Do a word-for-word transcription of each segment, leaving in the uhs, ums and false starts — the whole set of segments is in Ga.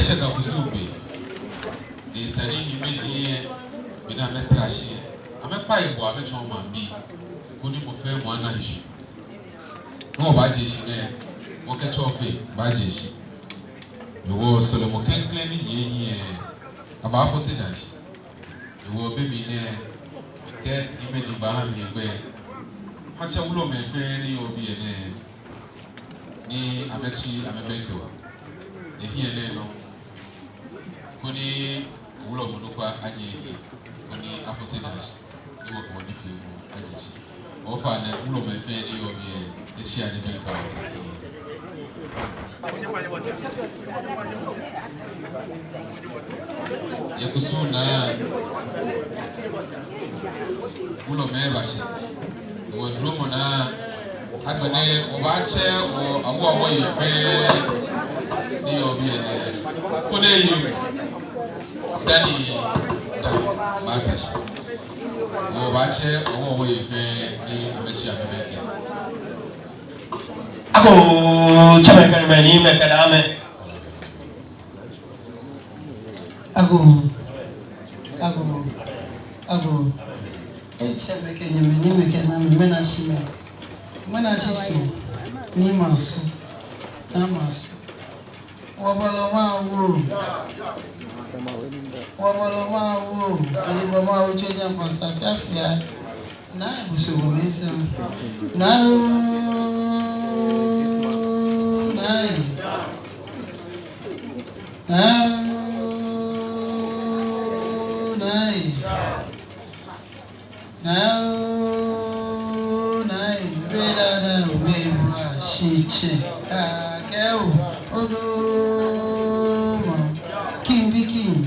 Shɛ Ga kusum be. Ni esa ni hiimeji lɛ, be ni amɛtra shi lɛ, amɛkpa he bɔ amɛtsɔɔ maŋbii, koni mɔ fɛɛ mɔ ana he shi. Ni wɔbaaje shi nɛɛ, wɔkɛ tsɔfei baaje shi. Hewɔ sɔlemɔ klɛŋklɛŋ ni yɔɔ hiɛ lɛ, abaafɔse daa shi. Hewɔ be mli nɛɛ, kɛ hiimeji baaha mi hegbɛ, matsɛ wulɔmɛi fɛɛ ni yɔɔ biɛ nɛɛ, ni amɛtsi amɛbɛŋkɛ wɔ yɛ hiɛ nɛɛ nɔ, koni wulɔmɔ nukpa anyɛ ehe, koni afɔse daa shi, ni wɔkɛ wɔnifeemɔ aje shi. Ofainɛ, wulɔmɛi fɛɛ ni yɔɔ biɛ, etsi amɛbɛŋkɛ wɔ. Yɛ kusum naa, wulɔmɛi ba shi. Wɔ duromɔ naa, agbɛnɛ wɔbaatsɛ wɔ awo awo yei fɛɛ ni yɔɔ biɛ nɛɛ, koni yei dani da baasa shi. Wɔbaatsɛ awo awo yei fɛɛ ni amɛtsi amɛbɛŋkɛ. Agoo, tsɛmɛi kɛ nyɛmɛi, nyɛmɛi kɛ nyɛmɛi. Agoo, agoo, agoo. Ee, tsɛmɛi kɛ nyɛmɛi, nyɛmɛi kɛ nyɛmɛi, ŋmɛnɛ shi mɛi. Ŋmɛnɛ shi sɛɛ, ni masu, ni masu. Wɔbɔlɔ mawu. Wɔbɔlɔ mawu. Ee, bɔ mawu tso jɛ mɔ sasiasia. Naa ebusu bo mɛi sɛɛ. Naa oo, naa ee. Naa oo, naa ee. Naa oo, naa ee, be daa daa oo, mɛi bua shi tsɛ, akɛ oo, odoo ma, king bi king,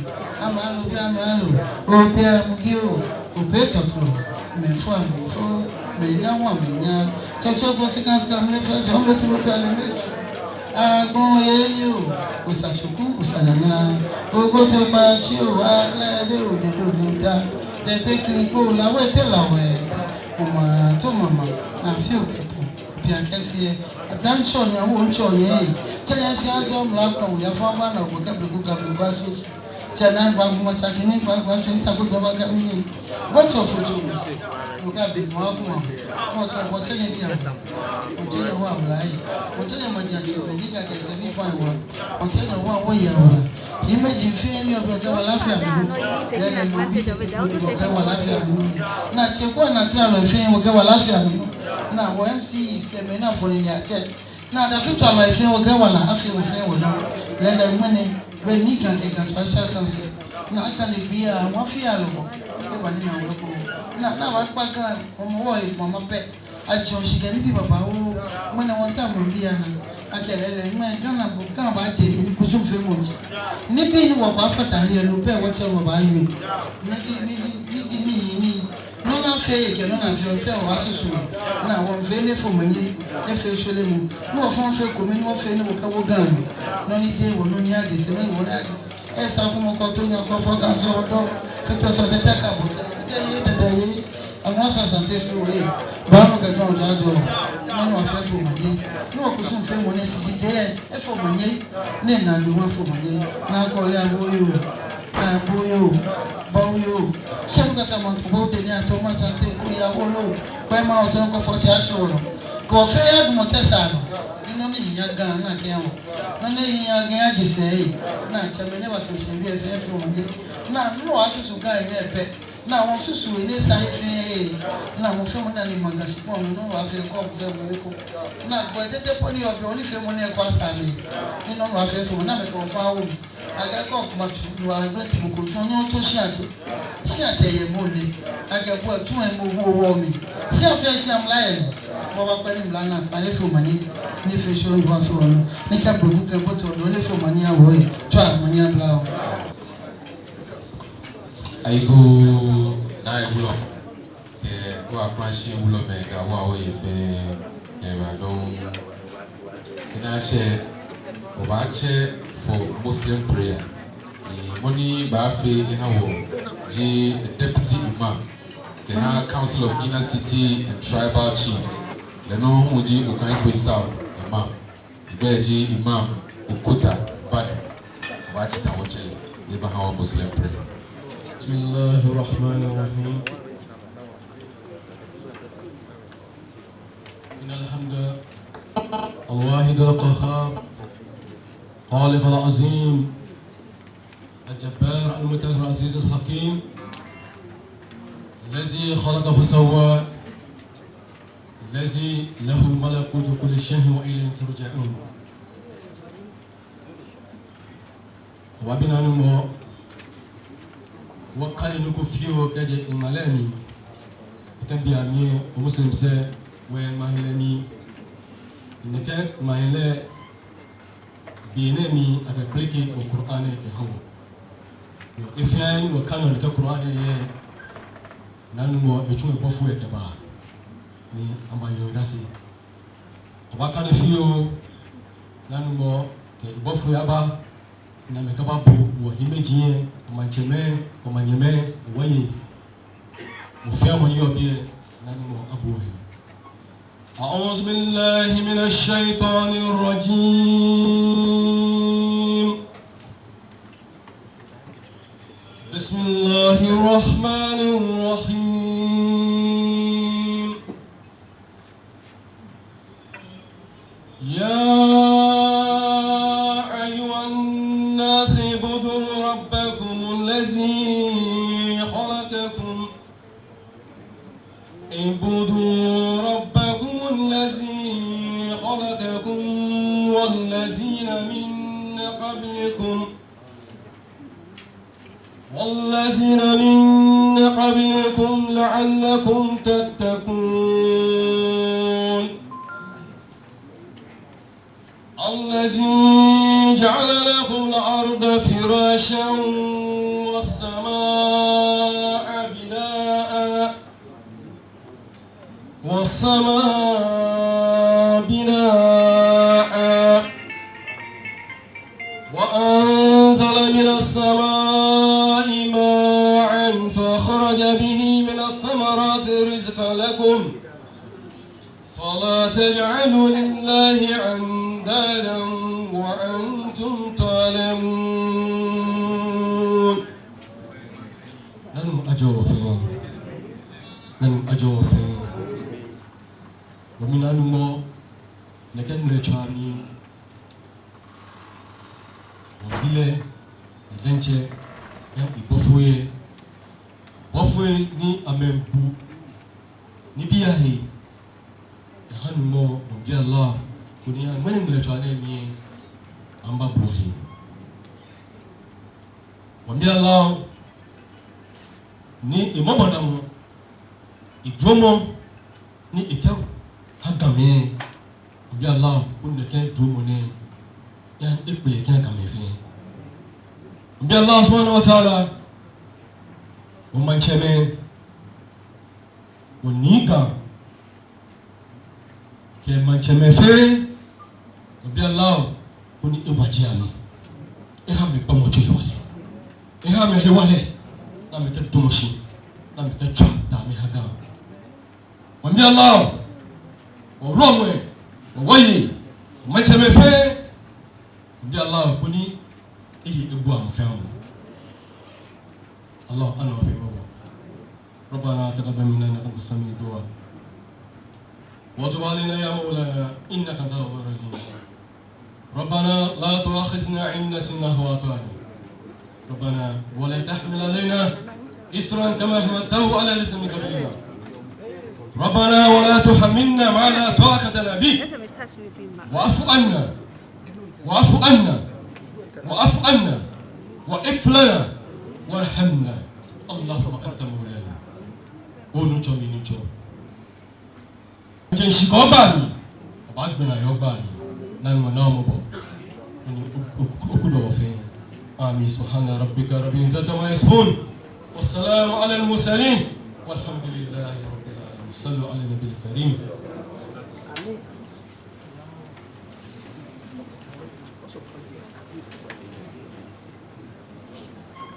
amralo bi amralo, obi amugi oo, obi tɔtɔ, mɛi fo amɛi fo, mɛi nya wa mɛi nya, tsɔtsɔ bo sika sika mle fɛ sɔ mle turo kale mle. Agbɔnye ni oo, osa tsoku, osa nyanya. Ogboto kpashi oo, aklɛde oo, dedo nita. Tete klikpo, lawɛ te lawɛ. Mama to mama, afi okuku. Pia kɛseɛ. Adan tsɔ nya wo tsɔ ye. Tsɛ ya shi ajɔ mla kpa wo ya fa ba na wo kɛ bleku ka bleku asu shi. Tsɛ na gba gumɔ tsaki ni gba gba tsɛ ni ta ko dɔba ka mi ni. Wɔtsɛ foto. Wɔka be mɔ kuma. Wɔtsɛ, wɔtsɛ nyɛ bi a. Wɔtsɛ nyɛ wa wula yi. Wɔtsɛ nyɛ ma dia tsɛ be ni ka kɛ sɛ mi fa wa. Wɔtsɛ nyɛ wa wɔ ya wula. Hiimeji fɛɛ ni yɔɔ biɛ kɛ wɔ lafiya mli. Lɛlɛ maŋbii ni wɔkɛ wɔ lafiya mli. Naa tsɛ ko naa tralɔi fɛɛ wɔkɛ wɔ lafiya mli. Naa wɔ M C Es kɛ mɛi ni afɔ nii ni atsɛ. Naa adafitswalɔi fɛɛ wɔkɛ wala afee wɔ fɛɛ wɔnɔ. Lɛlɛ ŋmɛnɛ, be ni Ga kɛ Ga Traditional Council. Naa akane biɛ, wɔfee aloo. Eba ni naa wɔ ko. Naa, naa wɔkpa Ga, wɔmɔ wɔ ekpɔ ma pɛ. Ajɔ shi kɛ nibii babaoo. Ŋmɛnɛ wɔta mɔ biɛ naa. Akɛ lɛlɛ, ŋmɛnɛ Ga naa bo, Ga baaje, ni kusum feemɔ ji. Nibii ni wɔbaafata he lɛ, no pɛ wɔtsɛ wɔbaaye. Ni, ni, ni, ni, ni, ni, ni. Nɔ ni afee yɛ kɛ nɔ ni afeɔ, fɛɛ wɔsusu. Naa wɔmiifee ni efee omanye, efee shwelemɔ. Ni wɔfɛɛ wɔfee ekome, ni wɔfee ni wɔkɛwo Ga. Nɔ ni jeee wɔ, nɔ ni aje sɛɛ, nɔ ni wɔ ni aje sɛɛ. Esa kumɔ kɔ to nya kɔ fɔ Ga sɔrɔ dɔ. Fɛɛ tɔ sɔ tete ka bo tɛ. Tete ye, tete ye. Amɔ sɔ Asante so ye. Ba no kɛ tɔ ja jɔ. Nɔ ni afee efee omanye. Ni wɔkusum feemɔ ni eshishi je, efee omanye. Ni naa lɛ wɔfee omanye. Naa kɔ ya bo yo. Aboyo, baoyo. Shɛm kata man ko bote ni ato ma sante ko ya wolo. Kpɛ ma ose ko fɔ ti ashoro. Ko fɛɛ ya dumo tɛsa nɔ. Ni nɔ ni hiɛ Ga naa kɛ wɔ. Nɔ ni hiɛ Ga aje sɛɛ. Naa tsɛmɛi ni ba to shi biɛ fɛɛ fɛɛ omanye. Naa nɔ ni wɔsusu Ga yɛ pɛ. Naa wɔsusu he ni esa he fɛɛ. Naa mɔ fɛɛ mɔ naa ni maŋ Ga shikpɔŋ nɔ ni wɔfee ko fɛɛ mɔ eko. Naa gbɛ tete po ni yɔɔ biɛ, onifeemɔ ni eko asa mli. Ni nɔ ni wɔfee fɛɛ mɔ naa mɛi ko faa wo. Akɛ kɔ kuma tsu, ni wɔbɛ ti mɔ ko tsu, ni otsu shia tsɛ. Shia tsɛ yɛ mɔ nɛ. Akɛ bo tsu yɛ mɔ wo wɔ mli. Shia fɛɛ shia mla yɛ mli. Wɔbaakpɛ ni mla naa, kpale fɛɛ omanye. Ni fɛɛ shɔ ni wɔfee wɔnɔ. Ni kɛ bo kɛ bo tɔ dɔ, ni fɛɛ omanye awo yɛ. Tswa, omanye abla wɔ. Ayibu, naa ayibu lɔ. Kɛ wɔ Akwashie wulɔmɛi kɛ wɔ awo yei fɛɛ, ewa dɔŋŋ. Ina shɛ, wɔbaatsɛ for Muslim prayer. Ni mɔ ni baafee eha wɔ ji Deputy Imam kɛha Council of Inner City and Tribal Chiefs. Lɛ nɔŋŋ hu ji Okaigwe South Imam. Egbɛi ji Imam Okuta Badu. Wɔtsi ta wɔtsɛ lɛ, ni ebaha wɔ Muslim prayer. بسم الله الرحمن الرحيم. إن الحمد الواحد القهار، خالق العظيم، الجبار المتكبر العزيز الحكيم، الذي خلق فسوى، الذي له ملكوت كل شيء وإليه ترجعون. Wɔbi Nyɔŋmɔ, wɔkane nɔ ko fioo kɛjɛ eŋmalɛ mli. Kɛ bianɛ o Muslim sɛɛ, wɔyɛ ŋmalɛ mli. Nɛkɛ ŋmalɛ be nɛɛ mli akɛkpeleke wɔ Qur'an lɛ kɛha wɔ. Efee ni wɔkane nɛkɛ Qur'an lɛ yɛ, Nyɔŋmɔ etsu ebɔfo lɛ kɛba ni amɛbaye odase. Wɔkane fioo, Nyɔŋmɔ kɛ ebɔfo lɛ aba, ni amɛkɛbabu wɔhiimeji lɛ, wɔmaŋtsɛmɛi, wɔmanyɛmɛi, wɔyei. Mɔ fɛɛ mɔ ni yɔɔ biɛ, Nyɔŋmɔ abu ohe. أعوذ بالله من الشيطان الرجيم. بسم الله الرحمن الرحيم. يا أيها الناس اعبدوا ربكم الذي خلقكم، اعبدوا ربكم الذي خلقكم والذين من قبلكم، والذين من قبلكم لعلكم تتقون. الذي جعل لكم الأرض فراشا والسماء بناء، والسماء بناء، وأنزل من السماء ماء فأخرج به من الثمرات رزقا لكم، فلا تجعلوا لله أندادا وأنتم تعلمون. Nyɔŋmɔ ajɔɔ wɔ fɛɛ. Nyɔŋmɔ ajɔɔ wɔ fɛɛ. Wɔmiina Nyɔŋmɔ, nɛkɛ ŋmɛlɛtswaa mli, wɔbi lɛ, ni diɛŋtsɛ, ni ebɔfoi lɛ, bɔfoi ni amɛbu nibii ahe, eha Nyɔŋmɔ, wɔbi Allah, koni eha ŋmɛnɛ ŋmɛlɛtswaa nɛɛ mli lɛ, amɛbabu ohe. Wɔbi Allah, ni emɔbɔnalɛ, edromɔ, ni ekɛha Gamɛi, wɔbi Allah, koni nɛkɛ dromɔ nɛɛ, eha ekpele kɛha Gamɛi fɛɛ. Wɔbi Allah subhanahu wa ta'ala, wɔmaŋtsɛmɛi, wɔnii Ga, kɛ maŋtsɛmɛi fɛɛ, wɔbi Allah, koni ewaje amɛ. Eha amɛ gbɔmɔtso hewalɛ. Eha amɛ hewalɛ, ni amɛkɛdamɔ shi, ni amɛkɛtswa ta amɛha Ga. Wɔbi Allah, wɔwulɔmɛi, wɔyei, wɔmaŋtsɛmɛi fɛɛ, wɔbi Allah, koni eyi ebua amɛ fɛɛ amɛ. Allah, ana wɔ fɛɛ mɔbɔ. ربنا تقبل منا إنك أنت السميع الدعاء وتب علينا يا مولانا إنك أنت التواب الرحيم. ربنا لا تؤاخذنا إن نسينا أو أخطأنا. ربنا ولا تحمل علينا إصرا كما حملته على الذين من قبلنا. ربنا ولا تحملنا ما لا طاقة لنا به. واعف عنا. واعف عنا. واعف عنا. واغفر لنا. وارحمنا. اللهم أنت مولانا. O Nuŋtsɔ, mi Nuŋtsɔ. Jeŋ shikɔɔ gbaa mli, obaagbɛnɛ yɛ ogbaa mli. Nyɔŋmɔ na mɔbɔ. Okudɔ wɔ fɛɛ. آمين. سبحان ربك رب العزة عما يصفون. والسلام على المرسلين. والحمد لله رب العالمين. صلوا على النبي الكريم.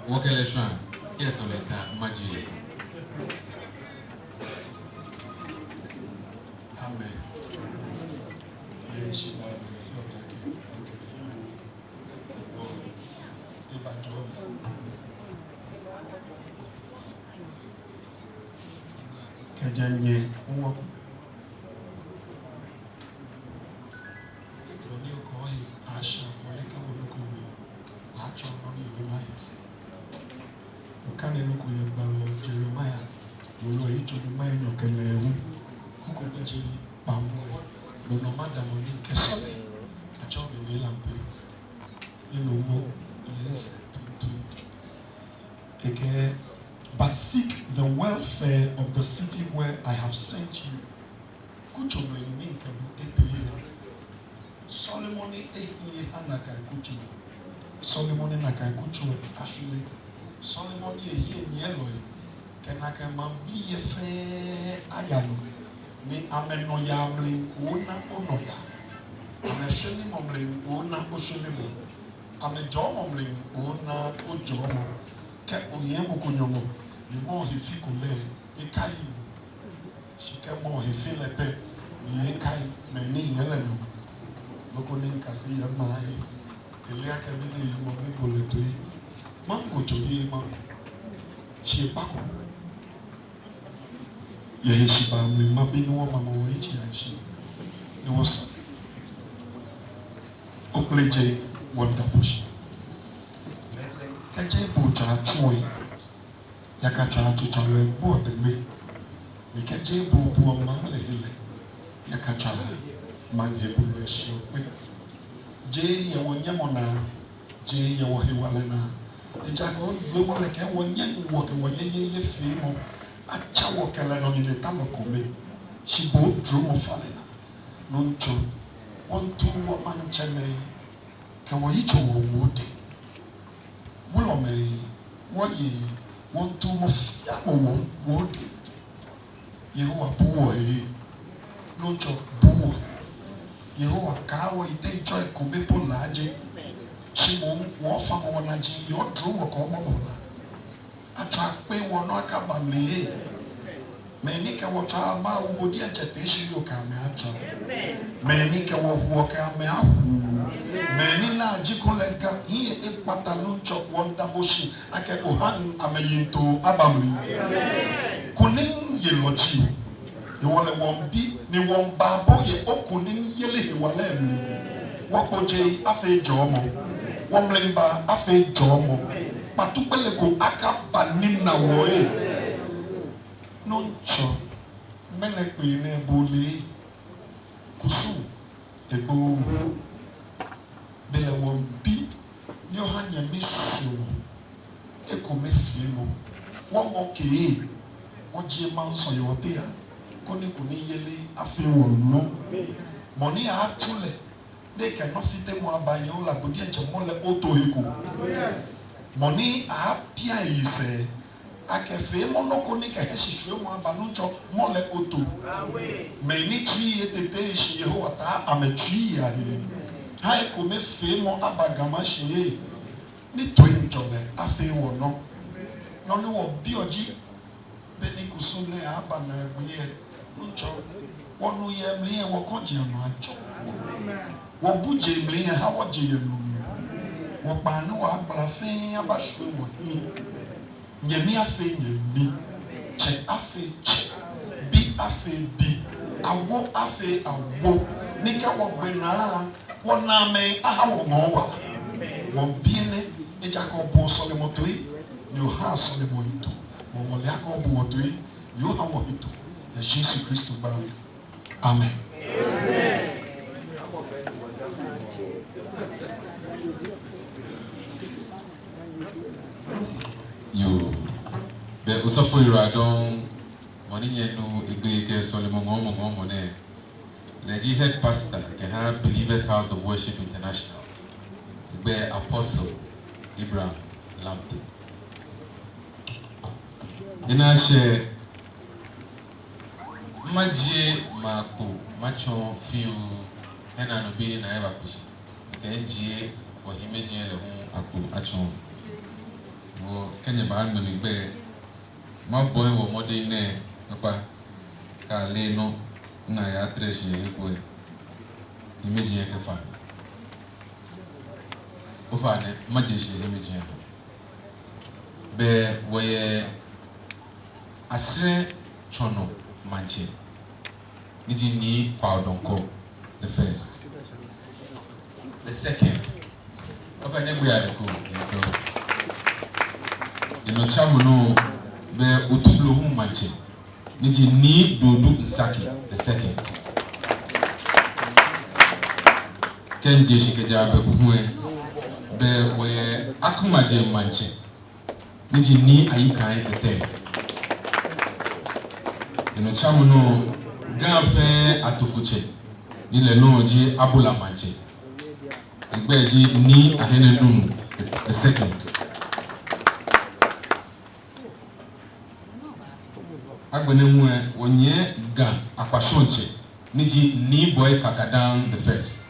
Wɔkɛ lɛ shwã, kɛ sɔlemɔ ta maji. Amen. Yɛ shi ba bɛ fɛ ba kɛ, kɛ fɛ. Nyɛ, nyɛ, ŋwɔ. Bɔ ni okɛɛ ohe, asha, fɔle kɛ wolo ko mi, atsɔɔ nɔ ni yɔɔ mayɛ sɛɛ. Okane nɔ ko yɛ gbalɔ Jeremiah, wolo yitso nyɔŋmai enyɔ kɛ nɛɛhu. Kuku ko ji kpaŋmɔ lɛ, no nɔ madamɔ nii kɛsɔle. Atsɛɔ mi Nii Lamptey. Inu mo, yes, tuntun. Ekɛɛ, but seek the welfare of the city where I have sent you. Kutso mli ni mikɛ bo etee lɛ, sɔlemɔ ni ehiii eha nakai kutso, sɔlemɔ ni nakai kutso ashwie, sɔlemɔ ni ehiɛnyiɛlɔi kɛ nakai maŋbii lɛ fɛɛ aya nɔ, ni amɛnɔyaa mli oona onɔyaa, amɛshwelimɔ mli oona oshwelimɔ, amɛjɔɔmɔ mli oona ojɔɔmɔ. Kɛ oyɛ mɔ ko nyɔmɔ, ni mɔ lɛ he fiko lɛ, ekai. Shi kɛ mɔ lɛ he fi lɛ pɛ, ni ekai mɛi ni yɔɔ lɛ nyɔmɔ. Nɔ ko ni mikase yɛ maŋ lɛ he, ele akɛ mi ni mɔ ni bo lɛ toi. Maŋ ko tsɔ ye maŋ ko. Shi ekpako. Yɛ heshibaa mli mabi ni wɔmamɔ wɔyitsɔi ashi ni wɔsɔle. Okpleje wɔnda bo shi. Kɛjɛ bo tsɔ atsu lɛ, yakatswaa atsutswaa lɛ gbo ɔdɛŋ mli. Ni kɛjɛ bo buɔ maŋ lɛ he lɛ, yakatswaa maŋ he bulɔi ashiɔ kpee. Jeee yɛ wɔnyɛmɔ naa, jeee yɛ wɔhewalɛ naa. Ejaakɛ owiemɔ lɛ kɛɛ wɔnyɛŋ wɔkɛ wɔyɛyɛyɛ feemɔ atsa wɔ kɛ lɛ nɔ ni lɛ ta nɔ kome. Shi bo dromɔ fa lɛ naa. Nuŋtsɔ, wɔmiitu wɔmaŋtsɛmɛi kɛ wɔyitso wɔwo odɛŋ. Wulɔmɛi, wɔyei, wɔmiitu mɔ fɛɛ mɔ wɔwo odɛŋ. Yehowa, bu wɔhe. Nuŋtsɔ, bu wɔhe. Yehowa, kaa wɔyiteŋ tsɔi kome po laaje. Shi moŋ wɔfamɔ wɔnaji yɛ odromɔ kɛ omɔbɔ naa. Atswaa akpe wɔnɔ akaba mli lɛ. Mɛi ni kɛ wɔ tswaa amɛwu, bo diɛŋtsɛ tee shi ni okɛ amɛ atswa. Mɛi ni kɛ wɔ hu, okɛ amɛ ahu. Mɛi ni naa ji kulɛ Ga hiɛ ekpata, Nuŋtsɔ, wɔmiida bo shi akɛ ohaŋ amɛyiŋtoo aba mli. Kunimyelɔ ji o. Hewɔ lɛ wɔmiibi ni wɔmiiba bo yɛ okunimyeli hewalɛ mli. Wɔkpojee afee jɔɔmɔ. Wɔmlibaa afee jɔɔmɔ. Kpatukpele ko akaba ni na wɔ lɛ. Nuŋtsɔ, ŋmɛnɛ kpee nɛɛ bo ole. Kusum egbooo. Belɛ wɔmiibi ni oha nyɛmi suɔmɔ ekomefeemɔ. Wɔmɔ kɛ wɔjie maŋsɔ yɛ wɔteŋ, koni kunimyeli afee wɔnɔ. Mɔ ni atsu lɛ, ni ekɛ nɔfitemɔ aba yɛ ola, bo diɛŋtsɛ mɔ lɛ oto he ko. Mɔ ni apia eyi sɛɛ akɛ feemɔ nɔ ko ni kɛ heshishwiemɔ aba, Nuŋtsɔ, mɔ lɛ oto. Mɛi ni tsui etee shi, Yehowa, ta amɛtsui ahe. Ha ekomefeemɔ aba Ga Mashi lɛ. Ni toiŋjɔlɛ afee wɔnɔ. Nɔ ni wɔbiɔ ji, beni kusum nɛɛ aba naagbee lɛ, Nuŋtsɔ, wɔnu yɛ mli lɛ, wɔkɔji anɔ ajɔ. Wɔbu je mli lɛ, ha wɔje yɛ nu. Wɔkpaa ni wɔgbala fɛɛ abashwie wɔhiɛ. Nyɛmi afee nyɛmi, tsɛ afee tsɛ, bi afee bi, awo afee awo. Ni kɛ wɔgbe naa, wɔnaamɛi aha wɔ ŋɔɔ wala. Wɔmiibi enɛ, ejaakɛ obuɔ sɔlemɔ toi, ni ohaa sɔlemɔ hetoo. Wɔwɔle akɛ obu wɔ toi, ni oha wɔ hetoo. Yɛ Yesu Kristo gbɛi mli. Amen. Yoo. Bɛ osɔfo yiwaladɔŋŋ, mɔ ni nyɛnu egbɛi kɛ sɔlemɔ ŋɔɔmɔ ŋɔɔmɔ nɛɛ, lɛ ji head pastor kɛha Believers House of Worship International. Egbɛi Apostle Abraham Lamptey. Ena shɛ, majie makpo matsɔɔ fioo, ena nɔ be ni eba kpo shi. Kɛ mijie wɔhiimeji lɛ hu akpo atsɔɔ. Wɔkɛ nyɛ baaŋmɛ mi gbɛ, mabɔi wɔ mɔdɛŋ nɛɛ kpakpa, kɛ ale nɔ ni aya trɛ shi yɛ he ko lɛ, hiimeji lɛ kɛfa. Ofainɛ, maje shi yɛ hiimeji lɛ. Bɛ wɔyɛ Asere tsɔnɔ Maŋtsɛ, ni ji Nii Kwao Donkor the first. The second. Ofainɛ, gbɛ ya lɛ ko. Enɔ tsamɔ nɔ bɛ Otublohum Maŋtsɛ, ni ji Nii Dodu Nsaki the second. Kɛ ŋje shi kɛjɛ Abɛku hu lɛ, bɛ wɔyɛ Akumaje Maŋtsɛ, ni ji Nii Ayi Kai the third. Enɔ tsamɔ nɔ Ga fɛɛ atofotsɛ, ni lɛ nɔŋŋ ji Abola Maŋtsɛ. Egbɛi ji Nii Ahene Nunu the second. Agbɛnɛ hu lɛ, wɔnyiɛ Ga Akwashɔŋtsɛ, ni ji Nii Boy Kakadaŋ the first.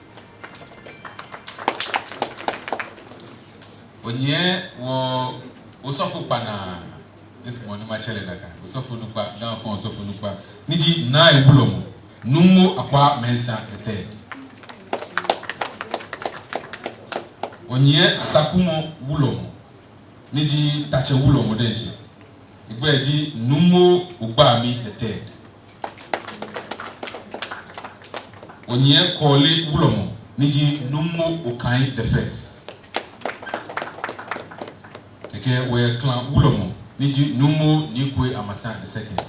Wɔnyiɛ wɔ osɔfo kpanaa, this morning matsɛ lɛ nakai, osɔfo nukpa, Ga Akwashɔŋ osɔfo nukpa, ni ji Naa Ewulɔmɔ, Numo Akwa Mensah the third. Wɔnyiɛ Sakumɔ Wulɔmɔ, ni ji Tatsɛ Wulɔmɔ diɛŋtsɛ. Egbɛi ji Numo Ogbami the third. Wɔnyiɛ Kɔɔle Wulɔmɔ, ni ji Numo Okai the first. Kɛkɛ wɔyɛ Klan Wulɔmɔ, ni ji Numo Nii Kwei Amasa the second.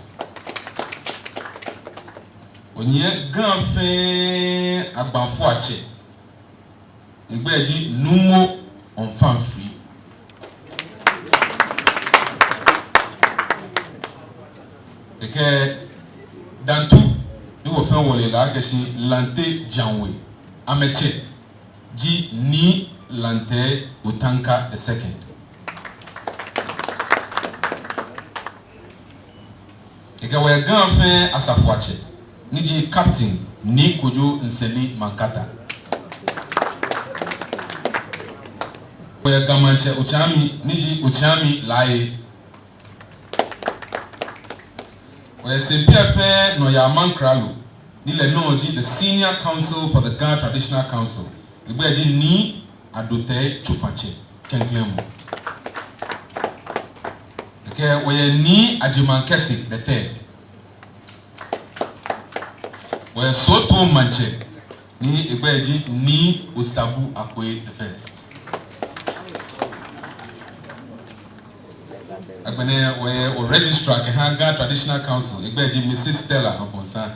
Wɔnyiɛ Ga fɛɛ agbafoiatsɛ, egbɛi ji Numo Ɔmfamfri. Kɛkɛ Dantu, ni wɔ fɛɛ wɔle lɛ akɛ shi Lante Janwe, amɛtsɛ ji Nii Lante Otanka the second. Kɛkɛ wɔyɛ Ga fɛɛ asafoiatsɛ, ni ji Captain Nii Kojo Nsemi Mankata. Wɔyɛ Ga Maŋtsɛ Otsaami, ni ji Otsaami Laryea. Wɔyɛ Sempe fɛɛ nɔyaa mankralo, ni lɛ nɔŋŋ ji the Senior Counsel for the Ga Traditional Council. Egbɛi ji Nii Adotei Tsofatsɛ klɛŋklɛŋ mɔ. Kɛkɛ wɔyɛ Nii Ajimankɛse the third. Wɔyɛ Soto Maŋtsɛ, ni egbɛi ji Nii Osabu Akwei the first. Agbɛnɛ wɔyɛ wɔ registrar kɛha Ga Traditional Council, egbɛi ji Missus Stella Abonsah.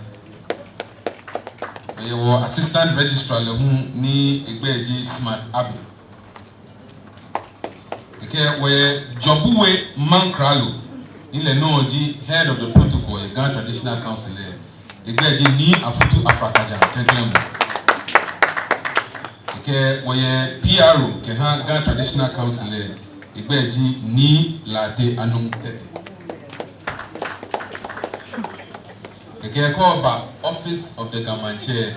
Wɔyɛ wɔ assistant registrar lɛ hu, ni egbɛi ji Smart Abbey. Kɛkɛ wɔyɛ Dzobuwe mankralo, ni lɛ nɔŋŋ ji head of the protocol yɛ Ga Traditional Council lɛ, egbɛi ji Nii Afutu Afrakajan klɛŋklɛŋ mɔ. Kɛkɛ wɔyɛ P R O kɛha Ga Traditional Council lɛ, egbɛi ji Nii Late Anum Tetteh. Kɛkɛ kɛ oba Office of the Ga Maŋtsɛ,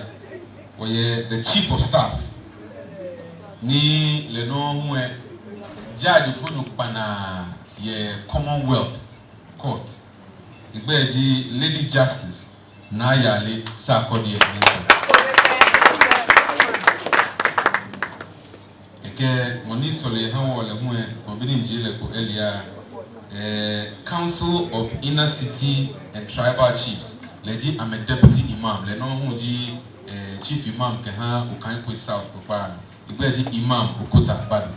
wɔyɛ the Chief of Staff, ni lɛ nɔŋŋ hu lɛ judgefonyo kpanaa yɛ Commonwealth Court, egbɛi ji Lady Justice Naa Yale Sarkodie Mensah. Kɛkɛ mɔ ni sɔle eha wɔ lɛ hu lɛ, tamɔ bɔ ni mije lɛ kpo earlier, eh, Council of Inner City and Tribal Chiefs, lɛ ji amɛ Deputy Imam, lɛ nɔŋŋ hu ji, eh, Chief Imam kɛha Okaigwe South kpokpaa nɔ, egbɛi ji Imam Okota Badu.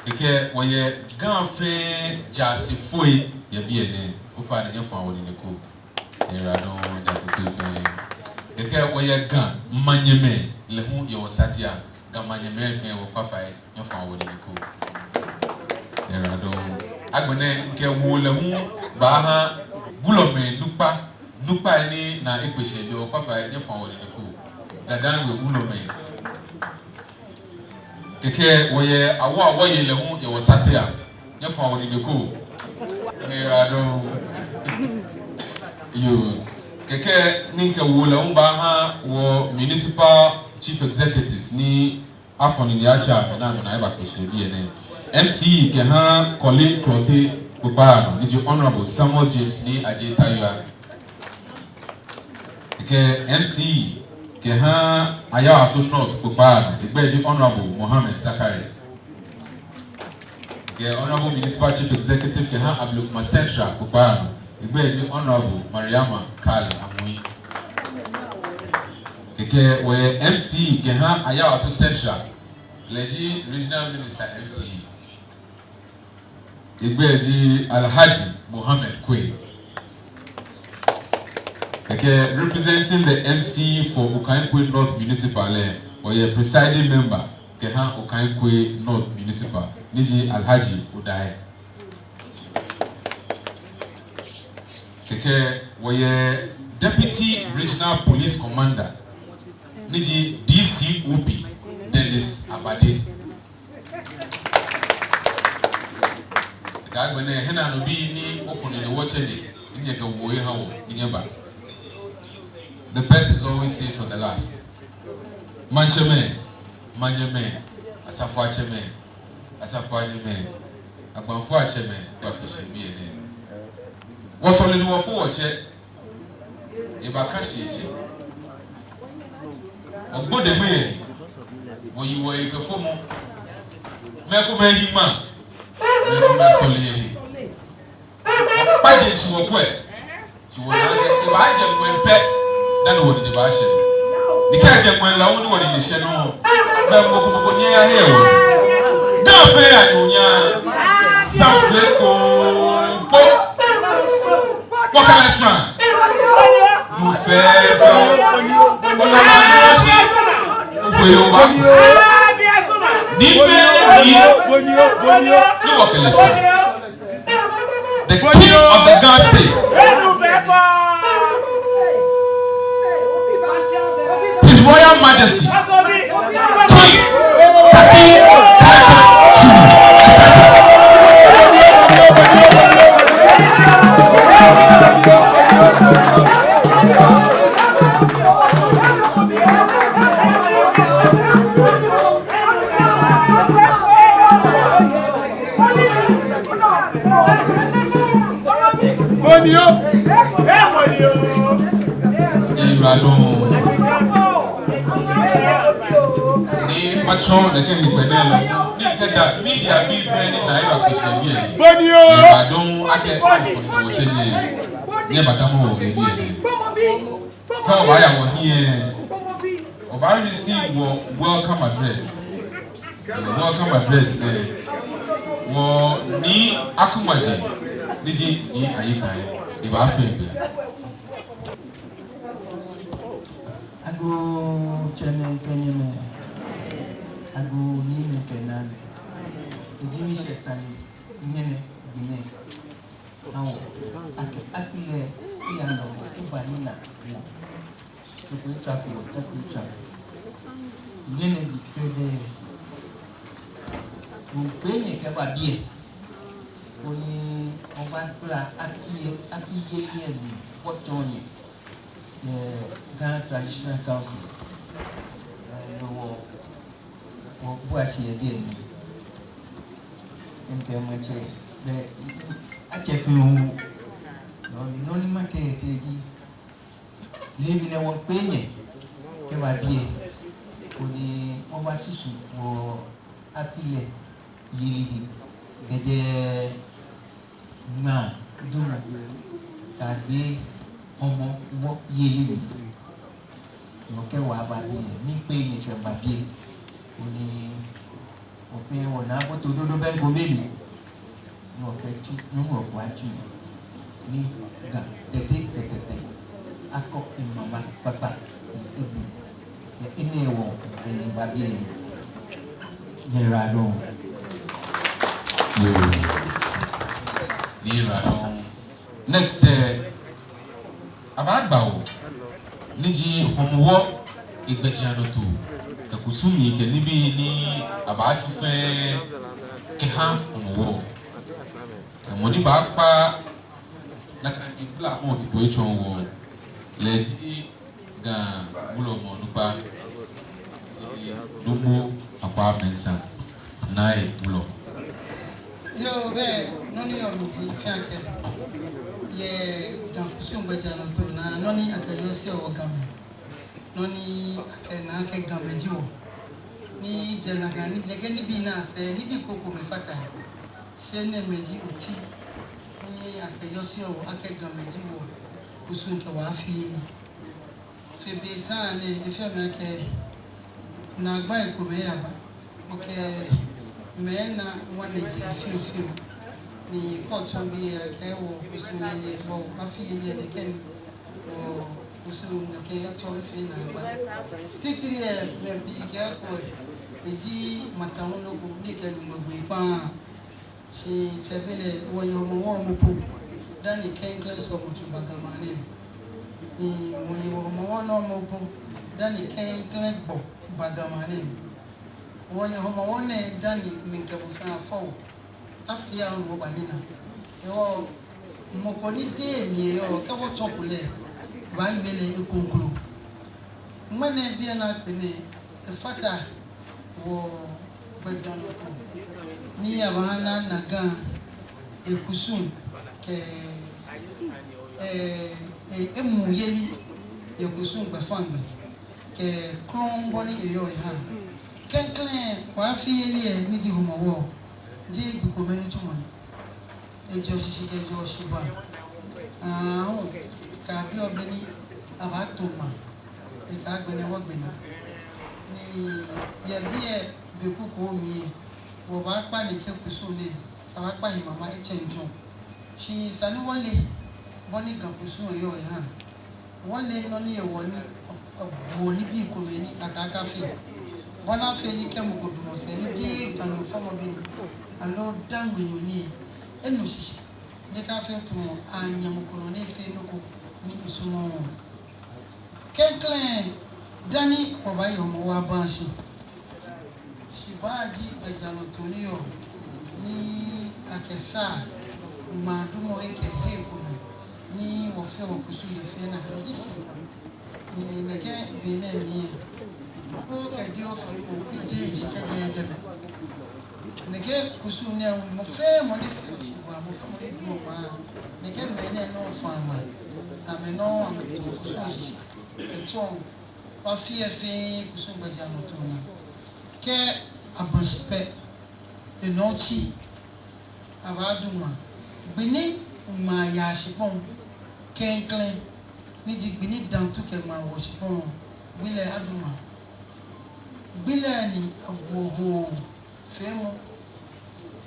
Kɛkɛ wɔyɛ Ga fɛɛ jaasefoi yɛ biɛ nɛɛ, ofainɛ nyɛfɔa wɔ nine ko. Nyɛyiwaladɔŋŋ jaasefoi fɛɛ. Kɛkɛ wɔyɛ Ga manyɛmɛi lɛ hu yɛ wɔ satea. Ga manyɛmɛi fɛɛ wɔkpa fai, nyɛfɔa wɔ nine ko. Nyɛyiwaladɔŋŋ. Agbɛnɛ mikɛ woo lɛ hu baaha wulɔmɛi nukpa, nukpai ni naa ekpe shi biɛ, wɔkpa fai, nyɛfɔa wɔ nine ko. Ga Dangme wulɔmɛi. Kɛkɛ wɔyɛ awuawuyei lɛ hu yɛ wɔ satea. Nyɛfɔa wɔ nine ko. Nyɛyiwaladɔŋŋ. Yoo. Kɛkɛ ni mikɛ woo lɛ hu baaha wɔ municipal chief executives ni afɔ nine atsɛ amɛ ni amɛnaa eba kpe shi yɛ biɛ nɛɛ. M C E kɛha Korle Klottey kpokpaa nɔ, ni ji Honourable Samuel James Nii Adjei Tawiah. Kɛkɛ M C E kɛha Ayawaso North kpokpaa nɔ, egbɛi ji Honourable Mohammed Sakaire. Kɛ Honorable Municipal Chief Executive kɛha Ablekuma Central kpokpaa nɔ, egbɛi ji Honorable Mariama Kale Amui. Kɛkɛ wɔyɛ M C E kɛha Ayawaso Central, lɛ ji Regional Minister M C E. Egbɛi ji Alhaji Mohammed Quaye. Kɛkɛ representing the M C E for Okaigwe North Municipal lɛ, wɔyɛ presiding member kɛha Okaigwe North Municipal, ni ji Alhaji Odahe. Kɛkɛ wɔyɛ Deputy Regional Police Commander, ni ji D C O P, Dennis Abade. Kɛkɛ agbɛnɛ, hiɛnaanɔbii ni wɔkɔ nine wɔtsɛ nɛɛ, ni nyɛkɛ woo eha wɔ, ni nyɛba. The best is always saved for the last. Maŋtsɛmɛi, manyɛmɛi, asafoiatsɛmɛi, asafoianyɛmɛi, agbafoiatsɛmɛi, wɔkpe shi yɛ biɛ nɛɛ. Wɔsɔle ni wɔfo wɔtsɛ, ebaka shi etsɛ. Wɔgbo deŋme yɛ, wɔyi wɔhe kɛ fɔmɔ. Mɛi komɛi hi ŋmaa, mɛi komɛi sɔle yɛ he. Wɔkpa jeŋ shi wɔkwɛ. Shi wɔna akɛ, ebaajɛ ŋwɛi pɛ dani wɔdɛdɛ baashɛ. Ni kɛ ejɛ ŋwɛi lɛ, wɔ ni wɔdɛdɛ shɛ nɔ. Bɛ mɔ ko mɔ ko nyɛyahe wɔ. Ga fɛɛ anyunya. Safle ko kpo. Wɔkɛ lɛ shwã. Nu fɛfɛo. Ona la nu shi. Okwɛ yɛ oba. Ni fɛɛ ni. Ni wɔkɛ lɛ shwã. The king of the Ga State, His Royal Majesty, King Tackie Teiko Tsuru the second. Boni o. Ewula dɔŋŋ. Ni matsɔ nɛkɛ hiɛgbɛ nɛɛ lɛ, ni kɛda media bii fɛɛ ni na ewula kpee shi yɛ biɛ. Boni o. Ewula dɔŋŋ akɛ afɔ ni wɔtsɛ nɛɛ, ni ebadamɔ wɔ yɛ biɛ nɛɛ. Kɛ wɔbaaya wɔhiɛ, wɔbaa-receive wɔ welcome address. Welcome address nɛɛ, wɔ Nii Akumaje, ni ji Nii Ayi Kai, ebaafee biɛ. Agoo tsɛmɛi kɛ nyɛmɛi, agoo niimɛi kɛ naamɛi, eji miishɛɛ sane nɛɛ nɛ gbi nɛɛ. Awo, akɛ, akɛ lɛ, eya nɔ, eba ni na, wo. Tɔkɔ etswa ko, tɔkɔ etswa ko. Nyɛnɛ bi kpɛdɛ. Wɔkpee nyɛ kɛba biɛ. Koni wɔbagbala akɛ, akɛ yeli lɛ, wɔtsɔɔ nyɛ. Yɛ Ga Traditional Council. Ɛɛ, wɔ, wɔbua shi yɛ biɛ nɛɛ. Mikɛ maŋtsɛ, bɛ, atsɛ fɛɛ hu. Nɔ, nɔ ni makɛɛ kɛji. Leebi nɛɛ wɔkpee nyɛ kɛba biɛ, koni wɔbasusu wɔ afi lɛ yeli he, kɛjɛ ŋmaa jɔɔmɔ kɛyagbe Hɔmɔwɔ yeli mli. Nɔ kɛ wɔba biɛ, miikpee nyɛ kɛba biɛ, koni Wɔkpee wɔna bo to dodo bɛ ŋkɔ mɛni. Nɔ kɛ tsu, nɔ nɔ kɔ atsu. Ni Ga tɛtɛ tɛtɛ tɛ. Akɔ emama kpakpa ni ebu. Yɛ enɛ hewɔ, eni ba biɛ nɛɛ. Nyɛyiwaladɔŋŋ. Yoo. Nyɛyiwaladɔŋŋ. Next, eh, abaagba wɔ, ni ji Hɔmɔwɔ egbɛjianɔtoo, kɛ kusumii kɛ nibii ni abaatsu fɛɛ kɛha Hɔmɔwɔ. Kɛ mɔ ni baakpa nakai gblamɔ ni bo etsɔɔ wɔ lɛ ji Ga wulɔmɔ onukpa, Nuumo Acquah Mensah, Nai Wulɔ. Yoo, bɛ, nɔ ni yɔɔ mli ji akɛ, yɛ Ga kusum gbɛjianɔtoo naa, nɔ ni akɛyɔseɔ wɔ Gamɛi, nɔ ni akɛnaa akɛ Gamɛi ji wɔ, ni jɛ nakai ni, nɛkɛ nibii nɛɛ asɛɛ, nibii krokomɛi fata he. Shi enɛɛmɛi ji oti ni akɛyɔseɔ wɔ akɛ Gamɛi ji wɔ kusum kɛ wɔ afiyeli. Fe be saŋŋ nɛɛ efeɔ mi akɛ naagba ekomɛi yaba. Okɛ mɛi ena ŋwanejee fiofio. Ni kɛ otsɔ biɛ akɛ wɔ kusum lɛ, wɔ afiyeli lɛ nɛkɛ ni wɔ kusum nɛkɛ etsɔ efee naagba. Titri lɛ mɛi bii kɛɛ akɛ eji mataŋ nɔ ko ni kɛ Nyɔŋmɔ gbee kpaa. Shi tsɛbelɛ wɔyɛ Hɔmɔwɔ mɔ po dani klɛŋklɛŋ sɔlemɔtsu ba Ga maŋ nɛɛ. Ni wɔyɛ Hɔmɔwɔ nɔ mɔ po dani klɛŋklɛŋ gbɔ ba Ga maŋ nɛɛ. Wɔyɛ Hɔmɔwɔ nɛɛ dani mikɛ bo fɛɛ afɔ wɔ. Afii awo wɔbanina. Hewɔ mɔ ko ni teŋ ni eyɔɔ, kɛ wɔtsɔko lɛ, wɔbaawie lɛ ekoŋŋ kroko. Ŋmɛnɛ biɛ nɛɛ akpe nɛɛ, efata wɔ gbɛjianɔtoo ni abaaha ni ana Ga ekusum kɛ, eh, eh, emuuyeli yɛ kusum gbɛfaŋ gbɛ kɛ krɔŋŋ bɔ ni eyɔɔ eha. Klɛŋklɛŋ wɔ afiyeli lɛ ni ji Hɔmɔwɔ, jeee gbi kome nitsumɔ ni. Ejɛɔ shishi kɛjɛɔ shibaa. Aahu, kɛyabi be ni abaato ŋmaa, ekã agbɛnɛ wɔgbe naa. Ni yɛ biɛ be kuku mli lɛ, wɔbaakpa nɛkɛ kusum nɛɛ, abaakpa he mama etsɛŋ jɔ. Shi esa ni wɔle bɔ ni Ga kusum lɛ yɔɔ eha. Wɔle nɔ ni ewɔ ni, ɔ, ɔ, wɔnibii komɛi ni akɛ akafee. Bɔ ni afee ni kɛ mɔ ko damɔ sɛɛ ni jeee Ganyo fɔmɔbi ni, aloo Dangmenyo ni, enu shishi. Ni akafee tamɔ anyɛmɔ ko nɔ ni efee nɔ ko ni esumɔɔɔ. Klɛŋklɛŋ dani wɔbaaye Hɔmɔwɔ abaashi. Shibaa ji gbɛjianɔtoo ni yɔɔ, ni akɛ sa ŋmaadumɔ ekɛ hei komɛi, ni wɔfee wɔkusum yɛ fɛɛ naa. Ni nɛkɛ be nɛɛ mli lɛ, ko kɛ di ofɔ ko, eje eshi kɛjɛ jɛmɛ. Nɛkɛ kusum nɛɛ, mɔ fɛɛ mɔ ni feɔ shibaa, mɔ fɛɛ mɔ ni duɔ ŋmaa, nɛkɛ mɛi nɛɛ nɔ faa ŋmaa, amɛnɔ amɛto kusum shishi, etsɔ wɔfee fɛɛ kusum gbɛjianɔtoo naa. Kɛ abaashi pɛ, enɔ otsi, abaadu ŋmaa. Gbi ni ŋmaa yaa shikpɔŋ klɛŋklɛŋ, ni ji gbi ni Dantu kɛ ŋmaa wɔ shikpɔŋ, gbi lɛ adu ŋmaa. Gbi lɛ ni awoɔ hoo feemɔ.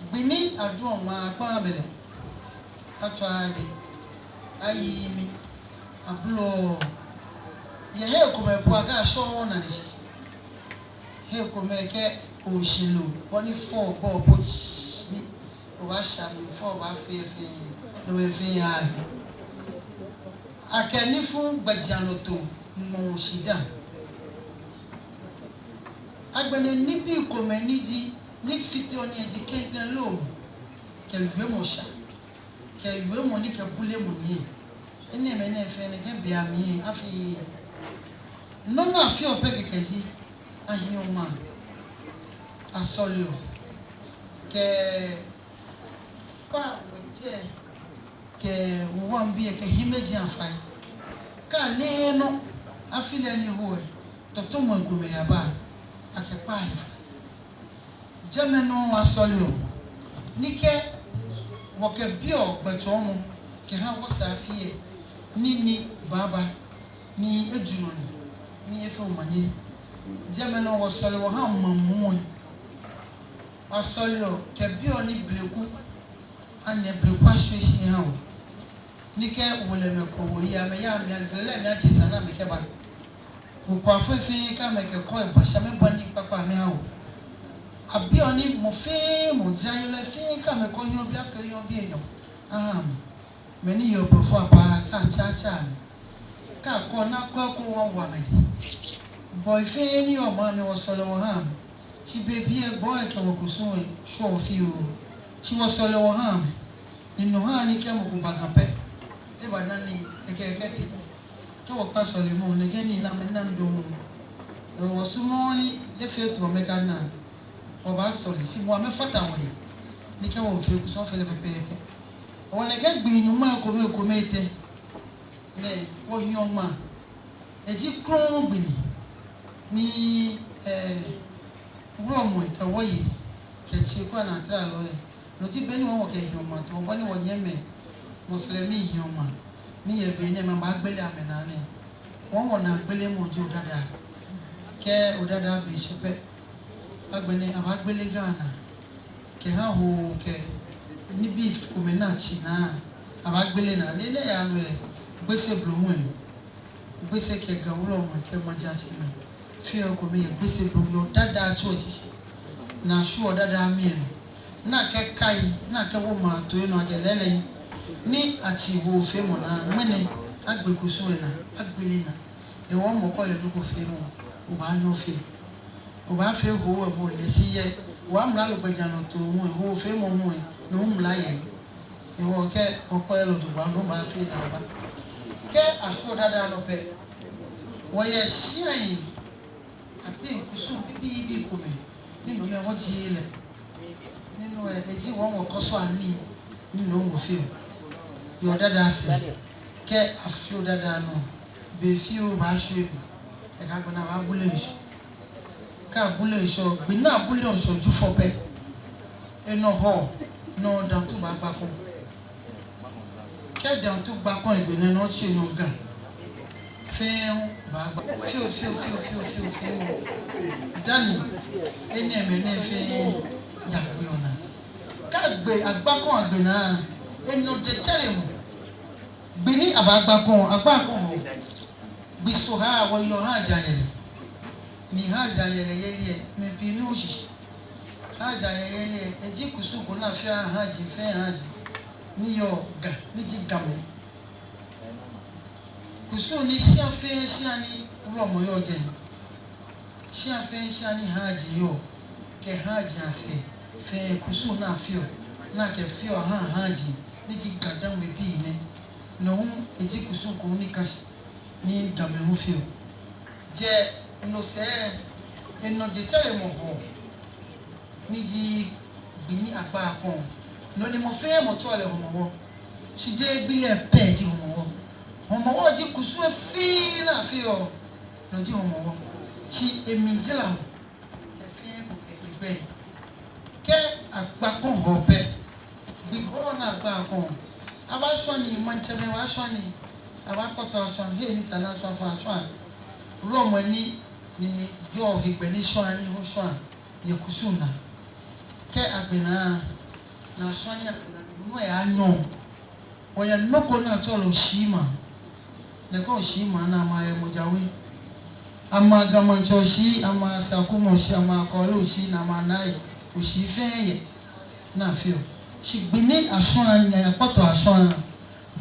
Gbi ni aduɔ ŋmaa akpaa bɛlɛ, atswa ade, ayi mi, ablɔ. Yɛ hei komɛi po akɛ ashɔɔ naa ni shishi. Hei komɛi kɛ oshi lo, bɔ ni fɔ bɔ bɔ ni obaasha mi fɔ baafee fɛɛ, no mɛi fɛɛ yaa. Akɛ nifuu gbɛjianɔtoo mɔ shidaa. Agbɛnɛ nibii komɛi ni ji, ni fiteɔ ni eji klɛŋklɛŋ loo mɔ, kɛ wiemɔ sha, kɛ wiemɔ ni kɛ bulemɔ nii. Enɛɛmɛi nɛɛ fɛɛ nɛkɛ be amli lɛ afii. Nɔ ni afeɔ pɛ kɛkɛ ji, ahiɔ ŋmaa, asɔleɔ, kɛ kpa wɛtsɛ, kɛ waŋbii kɛ hiɛmɛiji afai. Kɛ ale nɔ, afi lɛ ni ho lɛ, tɔtɔmɔ komɛi yaba, akɛ kpa he fai. Jɛmɛ nɔ asɔleɔ, ni kɛ wɔkɛbiɔ gbɛtsɔɔmɔ kɛha wɔsɛɛ afi lɛ, ni ni baaba, ni eju nɔ ni, ni efee omanye. Jɛmɛ nɔ wɔsɔleɔ wɔhaa maŋ muu lɛ. Asɔleɔ kɛbiɔ ni bleku, ani bleku ashwie shi eha wɔ. Ni kɛ wolɛmɛi kɛ wɔyei amɛya amɛya, ni kɛ lɛ amɛyatsi sa ni amɛkɛba. Wɔkpa fɛɛ fɛɛ kɛ amɛkɛ kɔi bashi amɛbua nii kpakpa amɛha wɔ. Abiɔ ni mɔ fɛɛ mɔ, jayelɔi fɛɛ kɛ amɛkɔ yɔɔ bi afee yɔɔ bi enyɔ aha amɛ. Mɛi ni yeɔ blɔfo apaa kɛ atsatsa amɛ. Kɛ akɔ naa kɔ ko wɔwo amɛdɛŋ. Bɔi fɛɛ ni yɔɔ maŋ mli wɔsɔleɔ wɔhaa amɛ. Shi be biɛ gbɔ ekɛ wɔkusum lɛ shwɛɔ fioo. Shi wɔsɔleɔ wɔhaa amɛ. Ni no haa ni kɛ mɔ ko ba Ga pɛ, ebaana ni ekɛ ekɛtee. Kɛ wɔkpa sɔlemɔ, nɛkɛ nii lɛ amɛnaaa dɔŋŋ. Hewɔ wɔsumɔɔɔ ni efee tamɔ amɛkana. Wɔbaasɔle, shi moŋ amɛfata wɔhe. Ni kɛ wɔfee kusum fɛɛ lɛ pɛpɛɛpɛ. Hewɔ nɛkɛ gbii nyɔŋma ekome ekome etɛ nɛɛ, wɔhiɔ ŋmaa. Eji krɔŋŋ gbi ni, ni, eh, wulɔmɛi kɛ wɔyei, kɛ tsɛ kɛ anaatalɔi, No ji be ni wɔ wɔkɛ hiɔ maŋ tamɔ bɔ ni wɔnyɛmimɛi Muslimi hiɔ maŋ, ni yɛ be nɛɛ mɛi abaagbele amɛnaa nɛɛ. Wɔ wɔnaa gbelemɔ ji Odada. Kɛ Odada be shɛ pɛ, agbɛnɛ abaagbele Ga naa. Kɛha hoo kɛ nibii komɛi ni atsĩ naa, abaagbele naa. Ni enɛ yaa nɔ lɛ, Gbese Blɔmɔ lɛ, Gbese kɛ Ga wulɔmɛi kɛ maŋtsɛmɛi fɛɛ, ekome yɛ Gbese Blɔmɔ yɛ Odada tsu lɛ shishi. Ni ashwie Odada mli lɛ nɔ. Ni akɛkai, ni akɛwo maŋ toi nɔ akɛ lɛɛlɛŋ, ni atsĩ hoofeemɔ naa, ŋmɛnɛ agbe kusum lɛ naa, agbele naa. Hewɔ mɔ ko yɛ nɔ ko feemɔ, obaanyɛ ofee. Obaafee hoo lɛ moŋ lɛ shi yɛ wɔ mla lɛ gbɛjianɔtoo hu lɛ, hoofeemɔ hu lɛ, no mla yɛ. Hewɔ kɛ okpɛ lɛ jogbaŋŋ, no obaafee naa oba. Kɛ ashwie Odada nɔ pɛ, wɔyɛ shiai ateŋ kusum bibii komɛi ni nomɛi wɔjie lɛ. Ni no lɛ, eji wɔ wɔkɔsɔɔ nii ni no wɔfeɔ yɛ Odada sɛɛ. Kɛ ashwie Odada nɔ, be fioo baashwie mli. Ekã gbɛ ni abaabule ŋshɔ. Kɛ abule ŋshɔ, gbi ni abule ŋshɔ Jufɔ pɛ, enɔ Hɔɔ, no Dantu baagba kɔŋ. Kɛ Dantu gba kɔŋ egbe nɛɛ, no tsi enɔ Ga fɛɛ baagba. Fioo, fioo, fioo, fioo, fioo, fioo. Dani enɛɛmɛi nɛɛ fɛɛ yakpeɔ naa. Kɛ agbe, agba kɔŋ agbe naa, enɔ jetsɛremɔ. Gbi ni abaagba kɔŋ, agba kɔŋ Hɔɔ. Gbi Sohaa wɔyɔɔ Hajj ayɛlɛ. Ni Hajj ayɛlɛ yeli lɛ, mɛi pii nuuu shishi. Hajj ayɛlɛ yeli lɛ, eji kusum ko ni afeɔ Hajj, fɛɛ Hajj ni yɔɔ Ga, ni ji Gamɛi. Kusum ni shia fɛɛ shia ni wulɔmɔ yɔɔ jɛi, shia fɛɛ shia ni Hajj yɔɔ, kɛ Hajj asɛɛ fɛɛ, kusum ni afeɔ, ni akɛfeɔ ahaa Hajj, ni ji Ga Dangme bii nɛɛ. No hu eji kusum ko ni kã shi ni Gamɛi hu feɔ. Jɛ no sɛɛ, enɔ jetsɛremɔ Hɔɔ, ni ji gbi ni agba kɔŋ. No ni mɔ fɛɛ mɔ tsɛɔ lɛ Hɔmɔwɔ. Shi jeee gbi lɛ pɛ ji Hɔmɔwɔ. Hɔmɔwɔ ji kusum lɛ fɛɛ ni afeɔ, no ji Hɔmɔwɔ. Shi emli jara mɔ. Kɛ fɛɛ ko kɛ egbɛi. Kɛ agba kɔŋ Hɔɔ pɛ, gbi Hɔɔ ni agba kɔŋ, abaashwa nii, maŋtsɛmɛi baashwa nii, abaakpɔtɔ ashwa, hei ni sa ni ashwa fɛɛ ashwa. Wulɔmɛi ni, ni, ni yɔɔ hegbɛ ni shwaa nii hu shwaa yɛ kusum naa. Kɛ agbe naa, ni ashwa nii agbe naa, no lɛ anyɔ. Wɔyɛ nɔ ko ni atsɛɔ lɛ Oshiimaŋ. Nɛkɛ Oshiimaŋ nɛɛ, amɛyɛ mɔjawei. Amɛ Ga Maŋtsɛ Oshii, amɛ Sakumɔ Oshii, amɛ Kɔɔle Oshii, ni amɛ Nai Oshii fɛɛ yɛ ni afeɔ. Shi gbi ni ashwaa nii, akpɔtɔ ashwaa,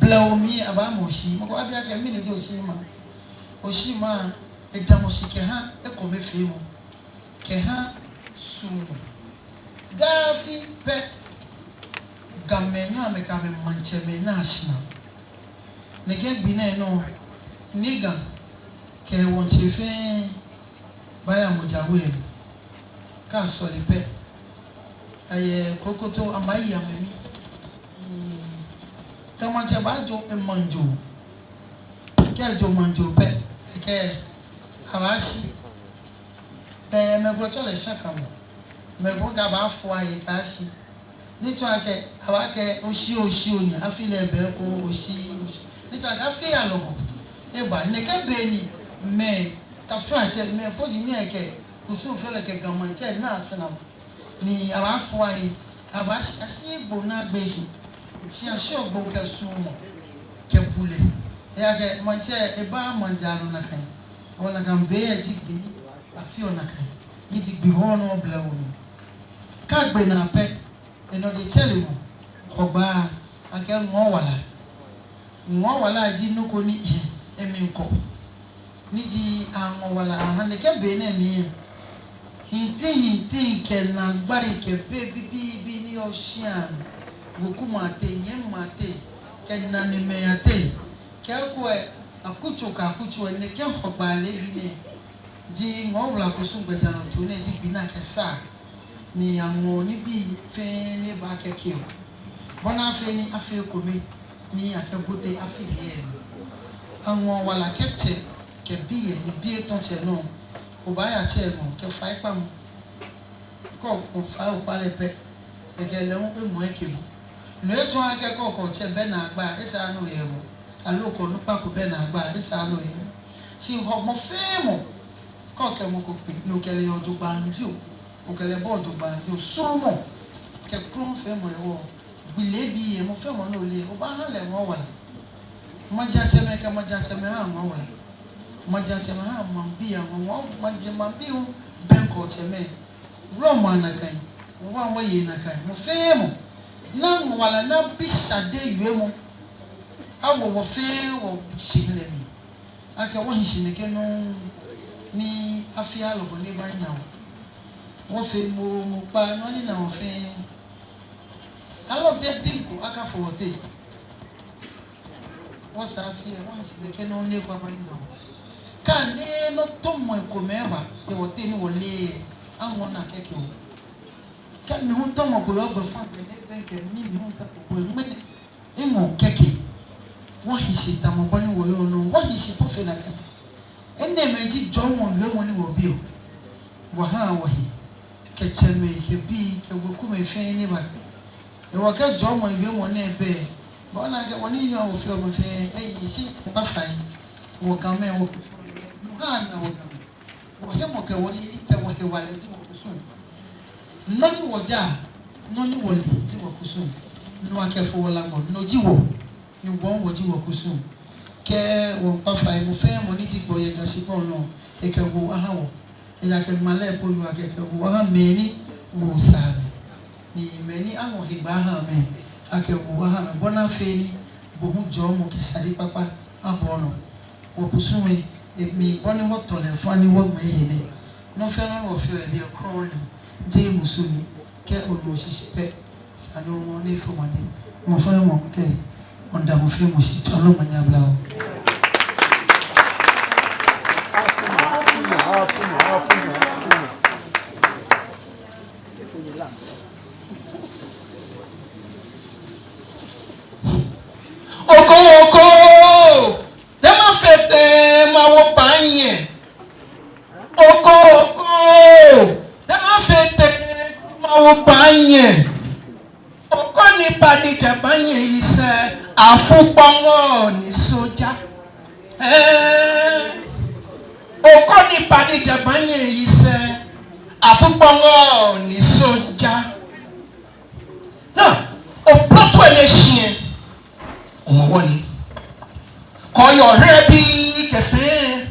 blɛoo mli abaamɔ Oshii. Mɔ ko baabi akɛ mɛni ji Oshiimaŋ. Oshiimaŋ, edamɔ shi kɛha ekomefeemɔ, kɛha suɔmɔ. Daa afi pɛ, Gamɛi nyɛɔ amɛkɛ amɛmaŋtsɛmɛi naa shi naa. Nɛkɛ gbi nɛɛ nɔ, Nii Ga kɛ wɔŋtsɛ fɛɛ baaya mɔjawei lɛ. Kɛ asɔle pɛ, ayɛ krokoto, amɛbaayi amɛmii. Ga Maŋtsɛ baajo emaŋ joo. Kɛ ejo maŋ joo pɛ, ekɛɛ abaashi. Ɛɛ, mɛi komɛi tsɛɔ lɛ shakamɔ. Mɛi komɛi kɛɛ abaafo ahe kɛyashi. Ni tsɔɔ akɛ, abaakɛɛ Oshii, Oshii, Oshii, afi lɛ bɛ ko Oshii, Oshii. Ni tsɔɔ akɛ afi lɛ alɔgɔ. Eba, nɛkɛ be ni mɛi taflatsɛ, mɛi fɔji mɛi kɛ kusum fɛɛ lɛ kɛ Ga Maŋtsɛ naa shi naa. Ni abaafo ahe, abaashi, ashi gboŋ naa gbɛ shi. Shi ashiɔ gboŋ kɛ suɔmɔ kɛ bulɛ. Ejaakɛ maŋtsɛ, eba maŋ jara lɛ nakai. Hewɔ nakai be lɛ ji gbi ni afeɔ nakai. Ni ji gbi Hɔɔ nɔ blɛoo mli. Kɛ agbe naa pɛ, enɔ jetsɛremɔ Hɔgbaa, akɛɛ ŋɔɔ wala. Ŋɔɔ wala ji nɔ ko ni, eh, emli kɔ. Ni ji aŋɔɔ wala aha nɛkɛ be nɛɛ mli lɛ. Hinti hinti kɛ naagbai kɛ bei bibii ni yɔɔ shia mli. Wekumɛi ateŋ, nyɛmimɛi ateŋ, kɛ nanemɛi ateŋ. Kɛ ekolɛ akutso kɛ akutso lɛ, nɛkɛ Hɔgbaa leebi nɛɛ ji ŋɔɔ wala kusum gbɛjianɔtoo nɛɛ ji gbi ni akɛsaa. Ni aŋɔɔ nibii fɛɛ ni eba kɛkeɔ. Bɔ ni afee ni afee ekome ni akɛbote afi lɛ. Aŋɔɔ wala kɛ tsɛ kɛ biyei ni biyei tɔ̃ tsɛ nɔ. Obaaya tsɛ nɔ kɛ faikpamɔ. Kɛ ofai okpa lɛ pɛ, Kɛkɛ lɛ hu emɔ ekɛ bo. No etsɔɔ akɛ kɛ okɛ otsɛ bɛ naagba, esaaa ni oye emɔ. Aloo kɛ onukpa ko bɛ naagba, esaaa ni oye emɔ. Shi mɔ fɛɛ mɔ, kɛ okɛ mɔ ko kpe, ni okɛ lɛ yɔɔ jogbaŋŋ jio, okɛ lɛ bɔɔ jogbaŋŋ jio, suɔmɔ kɛ krɔŋŋ fɛɛ mɔ yɛ wɔ. Gbi leebi lɛ, mɔ fɛɛ mɔ ni ole lɛ, obaaha lɛ ŋɔɔ wala. Majiatsɛmɛi kɛ majiatsɛmɛi haa ŋɔɔ wala. Majiatsɛmɛi haa maŋbii haa ŋɔɔ wala. Maji, maŋbii hu bɛŋkɛ otsɛmɛi. Wulɔmɛi nakai, wɔŋ wɔyei nakai, mɔ fɛɛ mɔ. Naa ŋɔɔ wala, naa bi shade wiemɔ. Awo wɔ fɛɛ wɔshi lɛ mli akɛ wɔhi shi nɛkɛ nɔŋŋ ni afi alɔbɔ ni eba ni na wɔ. Wɔfee momo kpaa nɔ ni na wɔ fɛɛ. Aloo tɛ bi ko akafo wɔteŋ. Wɔsɛɛ afi lɛ, wɔhi shi nɛkɛ nɔŋŋ ni ekpakpa ni na wɔ. Kɛ nɛɛ nɔ tɔmɔ komɛi ba yɛ wɔteŋ ni wɔleee, aŋɔɔ naa kɛkɛ oo. Kɛ mi hu tɔmɔ ko yɔɔ gbɛfaŋ kɛ nɛɛ bɛŋkɛ mi, mi hu ta ko ko ŋmɛnɛ. Eŋɔɔ kɛkɛ. Wɔhi shi tamɔ bɔ ni wɔyɔɔ nɔ, wɔhi shi po fe nakai. Enɛɛmɛi ji jɔɔmɔ wiemɔ ni wɔbiɔ. Wɔhaa wɔhe. Kɛ tsɛmɛi, kɛ bii, kɛ wekumɛi fɛɛ ni ba. Ewɔ kɛ jɔɔmɔ wiemɔ nɛɛ bɛ. Bɔ ni akɛ wɔ ni nyɔ wɔ fɛɛ mɔ fɛɛ, eyi shi kpa fai. Wɔ Gamɛi wɔ. Wɔhaa naa wɔ Gamɛi. Wɔhemɔkɛyeli kɛ wɔhewalɛ ji wɔkusum. Nɔ ni wɔjaa, nɔ ni wɔle ji wɔkusum. No akɛfɔ wɔ lamɔ, no ji wɔ, ni wɔ hu wɔji wɔkusum. Kɛ wɔŋkpa fai, mɔ fɛɛ mɔ ni ji gbɔyɛ yɛ shikpɔŋ nɔ, ekɛ woo aha wɔ. Ejaakɛ ŋmalɛ po yɔɔ akɛ kɛ woo aha mɛi ni woo sa amɛ. Ni mɛi ni aŋɔ hegbɛ aha amɛ, akɛ woo aha amɛ. Bɔ ni afee ni bo hu jɔɔmɔ kɛ shade kpakpa aba onɔ. Wɔkusum lɛ, emli bɔ ni wɔtɔ lɛ fã ni wɔŋmɛ yɛ nɛ. Nɔ fɛɛ nɔ ni wɔfeɔ yɛ biɛ krɔŋŋ ni, jeee musu ni, kɛ onu shishi pɛ, esa ni omɔ ni efɔ mɔ ni. Mɔ fɛɛ mɔ kɛ, wɔŋda mɔ fɛɛ mɔ shi, tswa omanye aba wɔ. Oko, oko, te mafee tɛŋŋ mawo baanyɛ. Oko, oko, te mafee tɛŋŋ mawo baanyɛ. Oko ni ba ni jɛ baanyɛ yi sɛɛ, afukpɔŋɔ ni soja. Ee, oko ni ba ni jɛ baanyɛ yi sɛɛ, afukpɔŋɔ ni soja. Naa, oblɔtu lɛ ni eshiɛ, Hɔmɔwɔ ni. Kɔɔyɔɔ rɛbi kɛ fɛɛ,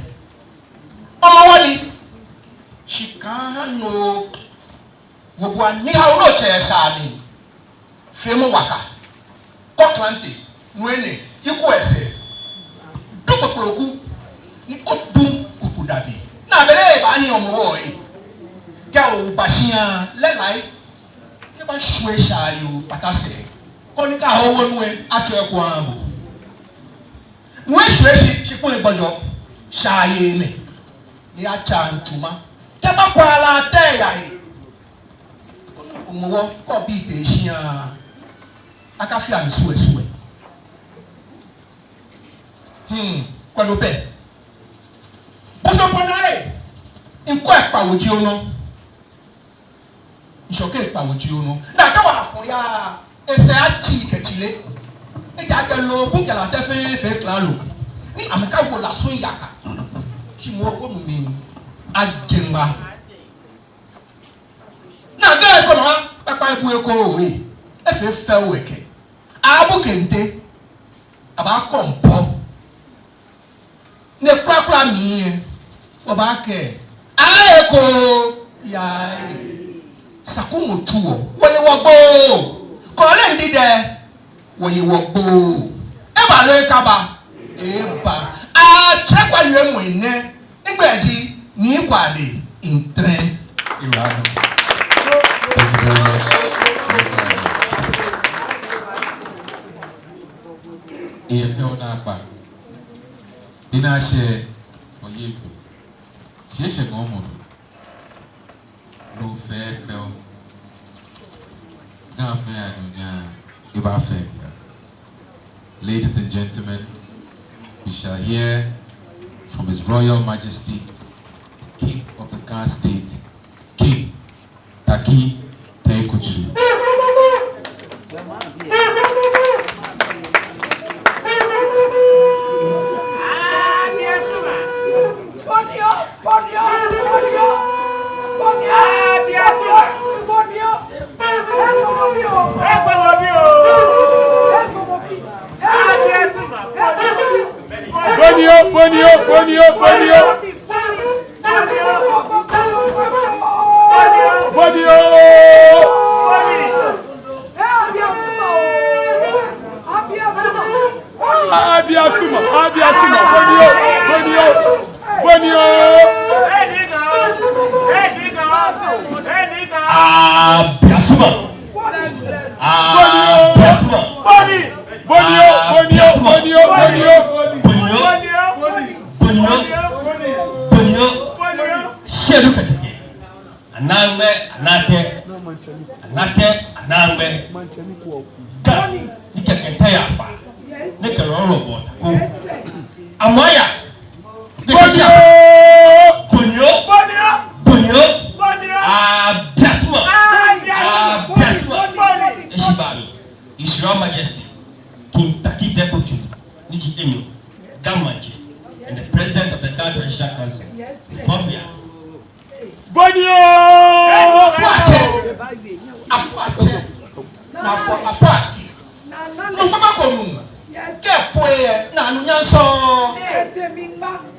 Hɔmɔwɔ ni. Shika ha no. Wɔbua ni ha wolo tsɛ sani. Feemɔ waka. Kɔ klante, nu enɛ, yi ko esɛɛ. Du kpokploku, ni odu kuku dabi. Naa bele ba ni Hɔmɔwɔ lɛ. Kɛ oba shia lɛ lai. Kɛ ba shwie shaayoo kpata sɛɛ. Koni kɛ owo nu lɛ, atsɔ eko aha bo. Nu lɛ shwie shi, shikpɔŋ lɛ gbɔjɔ. Shaayoo mɛ. Ni atsa ntsuma. Kɛ ba kwala tɛ ya lɛ. Hɔmɔwɔ kɔ bi te shia. Akafia mi suɛsuɛ. Hmm, kwɛ no bɛ. Bɔsɔ pɔna lɛ. Ŋkɔ ekpa wo ji onɔ. Ŋshɔ kɛ ekpa wo ji onɔ. Naa kɛ wɔ afɔ ya, esɛɛ atsi kɛ tsile. Ejaakɛ loo bu kɛ latɛ fɛɛ fɛɛ klalo. Ni amɛka wo lasu yaka. Shi mɔ ko nu mi. Ajɛŋba. Naa kɛ ekɔ nɔ ha, kpakpa ebu eko ohe. Efee fɛo ekɛ. Abu kente. Aba kɔmpɔ. Ni kwraa kwraa mli lɛ, wɔbaakɛɛ, aye ko, yaye. Sakumɔ tsu wɔ, wɔye wɔgboo. Kɔɔle ŋdi dɛ, wɔye wɔgboo. Eba loo ekaba, eba. Atsɛ kwa yɛ mɔ nɛ, egbɛi ji, ni kwa de, ntrɛ. Thank you very much. Eyɛ fɛo naakpa. Ina shɛ oye ko. Sheshe ngɔmɔ. No fɛfɛo. Ga fɛɛ anunya. Eba fɛɛ bia. Ladies and gentlemen, we shall hear from His Royal Majesty, King of the Ga State, King Tackie Teiko Tsuru. Bɔ ni oo, bɔ ni oo, bɔ ni oo, bɔ ni oo. Bɔ ni oo. Abiasuma, abiasuma, bɔ ni oo, bɔ ni oo, bɔ ni oo. Abiasuma. Abiasuma. Bɔ ni oo, bɔ ni oo, bɔ ni oo, bɔ ni oo. Bɔ ni oo, bɔ ni oo, bɔ ni oo. Shɛdu kɛtɛkɛ. Anaŋmɛ, anatɛ, anatɛ, anaŋmɛ. Ga, ni kɛkɛ ta ya fa. Ni kɛ rɔrɔ bɔ ta ko. Amaya. Bɔ ni oo. Bɔ ni oo. Bɔ ni oo. Abiasuma. Abiasuma. Eshiba mi. His Royal Majesty King Tackie Teiko Tsuru, ni ji Emi, Ga Maŋtsɛ, and the president of the Ga Traditional Council. Fɔbia. Bɔ ni oo! Afuatsɛ! Afuatsɛ! Ni afua, afua. Nɔ kpakpa ko nu. Kɛ po yɛ, ni anu nyaŋ sɔŋŋ.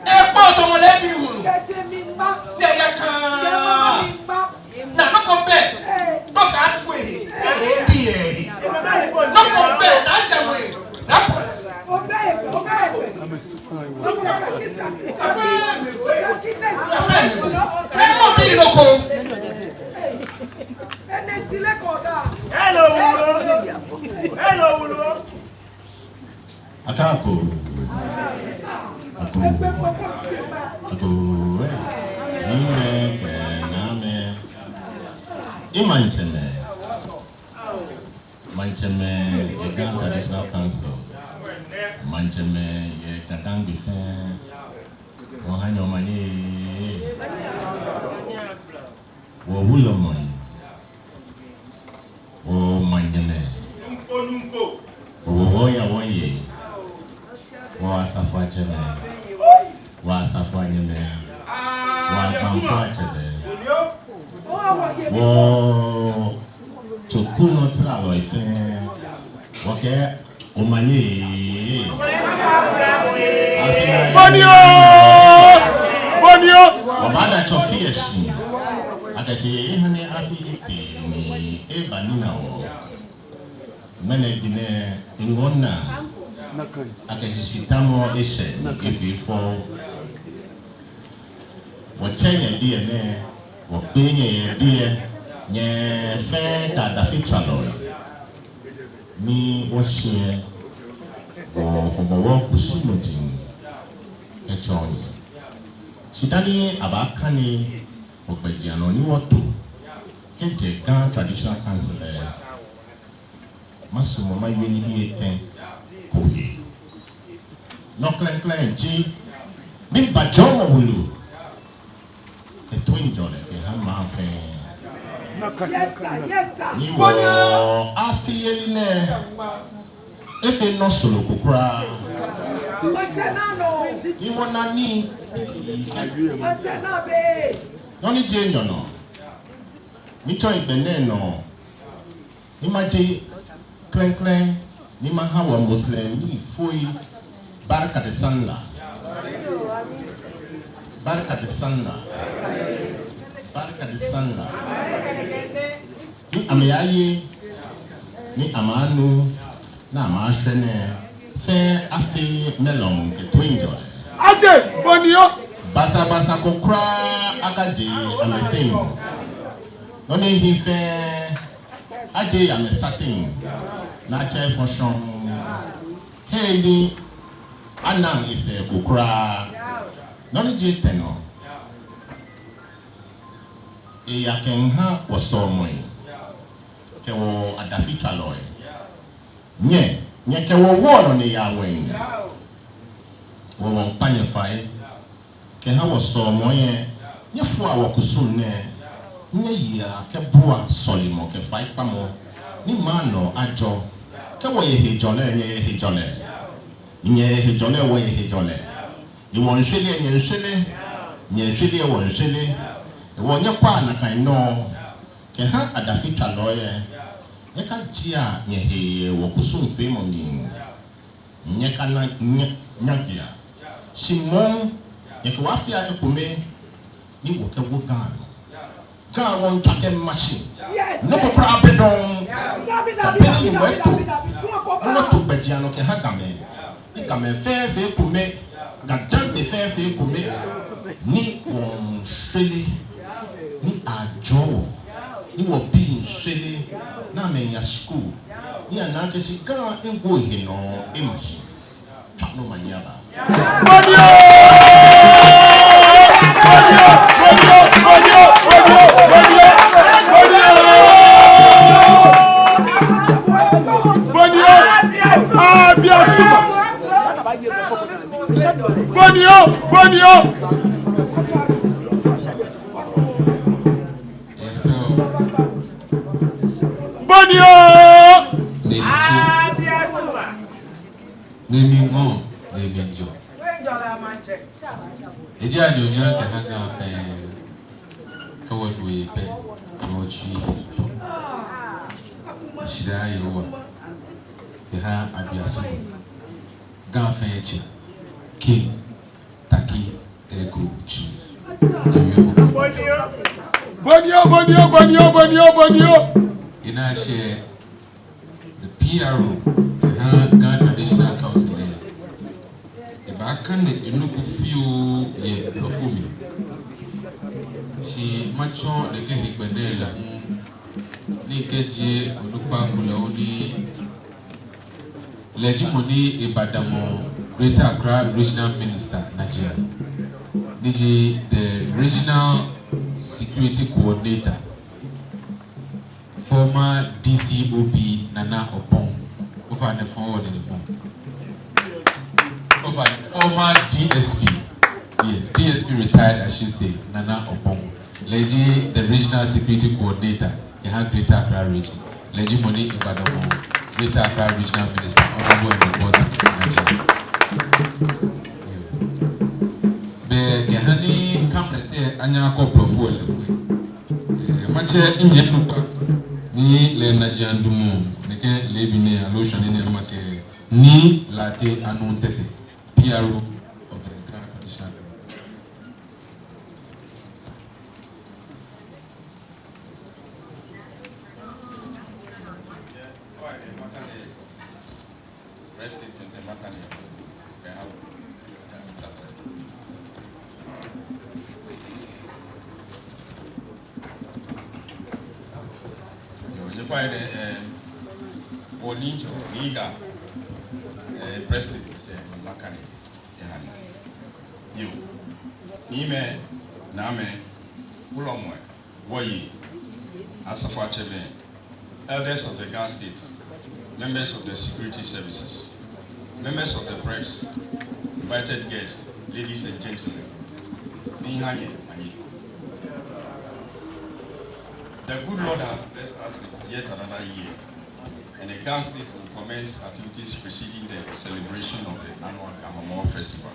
Ekpɔ tɔmɔ lɛ bi hu. Ni eya kan. Ni nɔ ko bɛ, nɔ ko afee, ee, di ee. Nɔ ko bɛ, ni ajamɔ ee, ni afɔ. Kɛ mɔ bi nɔ ko. Hello, Wulu. Hello, Wulu. Akaako. Ako. Ako, ee. Nɛɛmɛi kɛ nɛɛmɛi. Emaŋtsɛmɛi. Maŋtsɛmɛi yɛ Ga Traditional Council. Maŋtsɛmɛi yɛ Ga-Dangme fɛɛ. Wɔha nyɛ omanye. Wɔ wulɔmɛi, wɔ maŋjamɛi, wɔ wɔyaa wɔyei, wɔ asafoiatsɛmɛi, wɔ asafoianyɛmɛi, wɔ agbaafoiatsɛmɛi, wɔ tsokunɔtralɔi fɛɛ, wɔkɛɛ omanye. Bɔ ni oo! Bɔ ni oo! Wɔbaada Tsɔfi lɛ shi akɛ shi ehã ni afi lɛ tee ni eba ni na wɔ. Ŋmɛnɛ gbi nɛɛ eŋɔɔ minaa akɛ shi shitamɔ eshɛ ni efee fɛo. Wɔtsɛ nyɛ biɛ nɛɛ, wɔkpee nyɛ yɛ biɛ, nyɛ fɛɛ kɛ adafitswalɔi. Ni wɔshiɛ wɔ Hɔmɔwɔ kusumɔ jiŋ kɛtsɔɔ nyɛ. Shi dani abaakane wɔgbɛjianɔ ni wɔto kɛjɛ Ga Traditional Council lɛ, masumɔ mawie nibii etɛ ko he. Nɔ klɛŋklɛŋ ji, miiba jɔɔmɔ wulu kɛ toiŋjɔlɛ kɛha maŋ fɛɛ. Ni wɔ afiyeli nɛɛ efee nɔsoro ko kwraa. Ni wɔna nii. Nɔ ni ji enyɔ nɔ, mitsɔ gbɛ nɛɛ nɔ ni maje klɛŋklɛŋ ni maha wɔ Muslimfoi barka da sallah. Barka da sallah. Barka da sallah. Ni amɛyaye, ni amɛyanu, ni amɛyashwɛ nɛɛ fɛɛ afee mɛlɔŋ kɛ toiŋjɔlɛ. Aje, bɔ ni oo. Basabasa ko kwraa akaje amɛteŋ. Nɔ ni hi fɛɛ aje yɛ amɛsateŋ, ni atsɛ efɔ shɔŋŋ. Hei ni anaŋ esɛɛ ko kwraa. Nɔ ni ji etɛ nɔ, eya kɛha wɔ sɔɔmɔi kɛ wɔ adafitswalɔi. Nyɛ, nyɛkɛ wɔ woɔ nɔ ni yaa ŋwɛi. Wɔ wɔmiikpa nyɛ fai kɛha wɔ sɔɔmɔi lɛ, nyɛfoa wɔkusum nɛɛ, nyɛyea kɛbua sɔlemɔ kɛ faikpamɔ, ni maŋ nɔ ajɔ. Kɛ wɔye hejɔlɛ, nyɛye hejɔlɛ. Nyɛye hejɔlɛ, wɔye hejɔlɛ. Ni wɔmiishwere, nyɛmiishwere. Nyɛmiishwere, wɔmiishwere. Wɔ nyɛkwɛa nakai nɔŋŋ kɛha adafitswalɔi lɛ, nyɛkajea nyɛhe yɛ wɔkusumfeemɔ mli. Nyɛkana nyɛ, nyɛgbea. Shi moŋ, nyɛkɛ wɔ afea ekome, ni wɔkɛwo Ga nɔ. Ga wɔmiitswa kɛma shi. Yes. Nɔ ko kwraa bɛ dɔŋŋ. Dabi, dabi, dabi, dabi, dabi, dabi. Kɛ be ni wɔto, wɔto gbɛjianɔ kɛha Gamɛi. Ni Gamɛi fɛɛ fee ekome, Ga-Dangme fɛɛ fee ekome, ni wɔmiishwere, ni ajɔɔ wɔ, ni wɔbii miishwere, ni amɛmiiya skul, ni ana akɛ shi Ga ewo ehe nɔ ema shi. Tswa omanye aba. Boni oo! Boni oo! Boni oo! Abiasuma! Boni oo! Boni oo! Boni oo! Abiasuma! Ni mi ŋɔɔ, ni mi jɔ. Eji anunyam kɛha Ga fɛɛ, kɛ wɔdu epɛ, wɔtsi tɔ. Shidaa Yehowa kɛha Abiasuma, Ga fɛɛ tsɛ, King Tackie Teiko Tsuru. Boni oo! Boni oo, boni oo, boni oo, boni oo, boni oo! Ina shɛ the P R O kɛha Ga Traditional Council lɛ, ebaakane enɔ ko fioo yɛ blɔfo mli. Shi matsɔ nɛkɛ hegbɛ nɛɛ lɛ hu, ni kɛji onukpa kulɛ oni lɛ ji mɔ ni ebadamɔ Greater Accra Regional Minister najiaŋ, ni ji the Regional Security Coordinator, former D C O P Nana Obong. Ofainɛ fɔɔ wɔ nine pɔŋ. Ofainɛ former D S P. Yes, D S P retired, I should say, Nana Obong. Lɛ ji the Regional Security Coordinator kɛha Greater Accra Region. Lɛ ji mɔ ni ebadamɔ Greater Accra Regional Minister, Honorable Henry Boateng najiaŋ. Bɛ kɛha ni kampɛsɛ anyɛ akɔ blɔfo lɛ kwɛ. Eh, matsɛ minyɛ nukpa ni lɛ najiaŋ dumɔ nɛkɛ leebi nɛɛ aloo shwane nɛɛ makɛɛ Nii Lartey Anong Tetteh, P R O of the Ghana Traditional Council. Press statement, eh, matter ni. Yoo, nyɛfainɛ, eh, wɔ Nii Tsɔ, Nii Ga, eh, press statement, eh, matter ni. Ehani. Yoo. Niimɛi, naamɛi, wulɔmɛi, wɔyei, asafoatsɛmɛi, elders of the Ga State, members of the security services, members of the press, invited guests, ladies and gentlemen. Miiha nyɛ manye. The good Lord has blessed us with yet another year, and the Ga State will commence activities preceding the celebration of the annual Ga Hɔmɔwɔ Festival.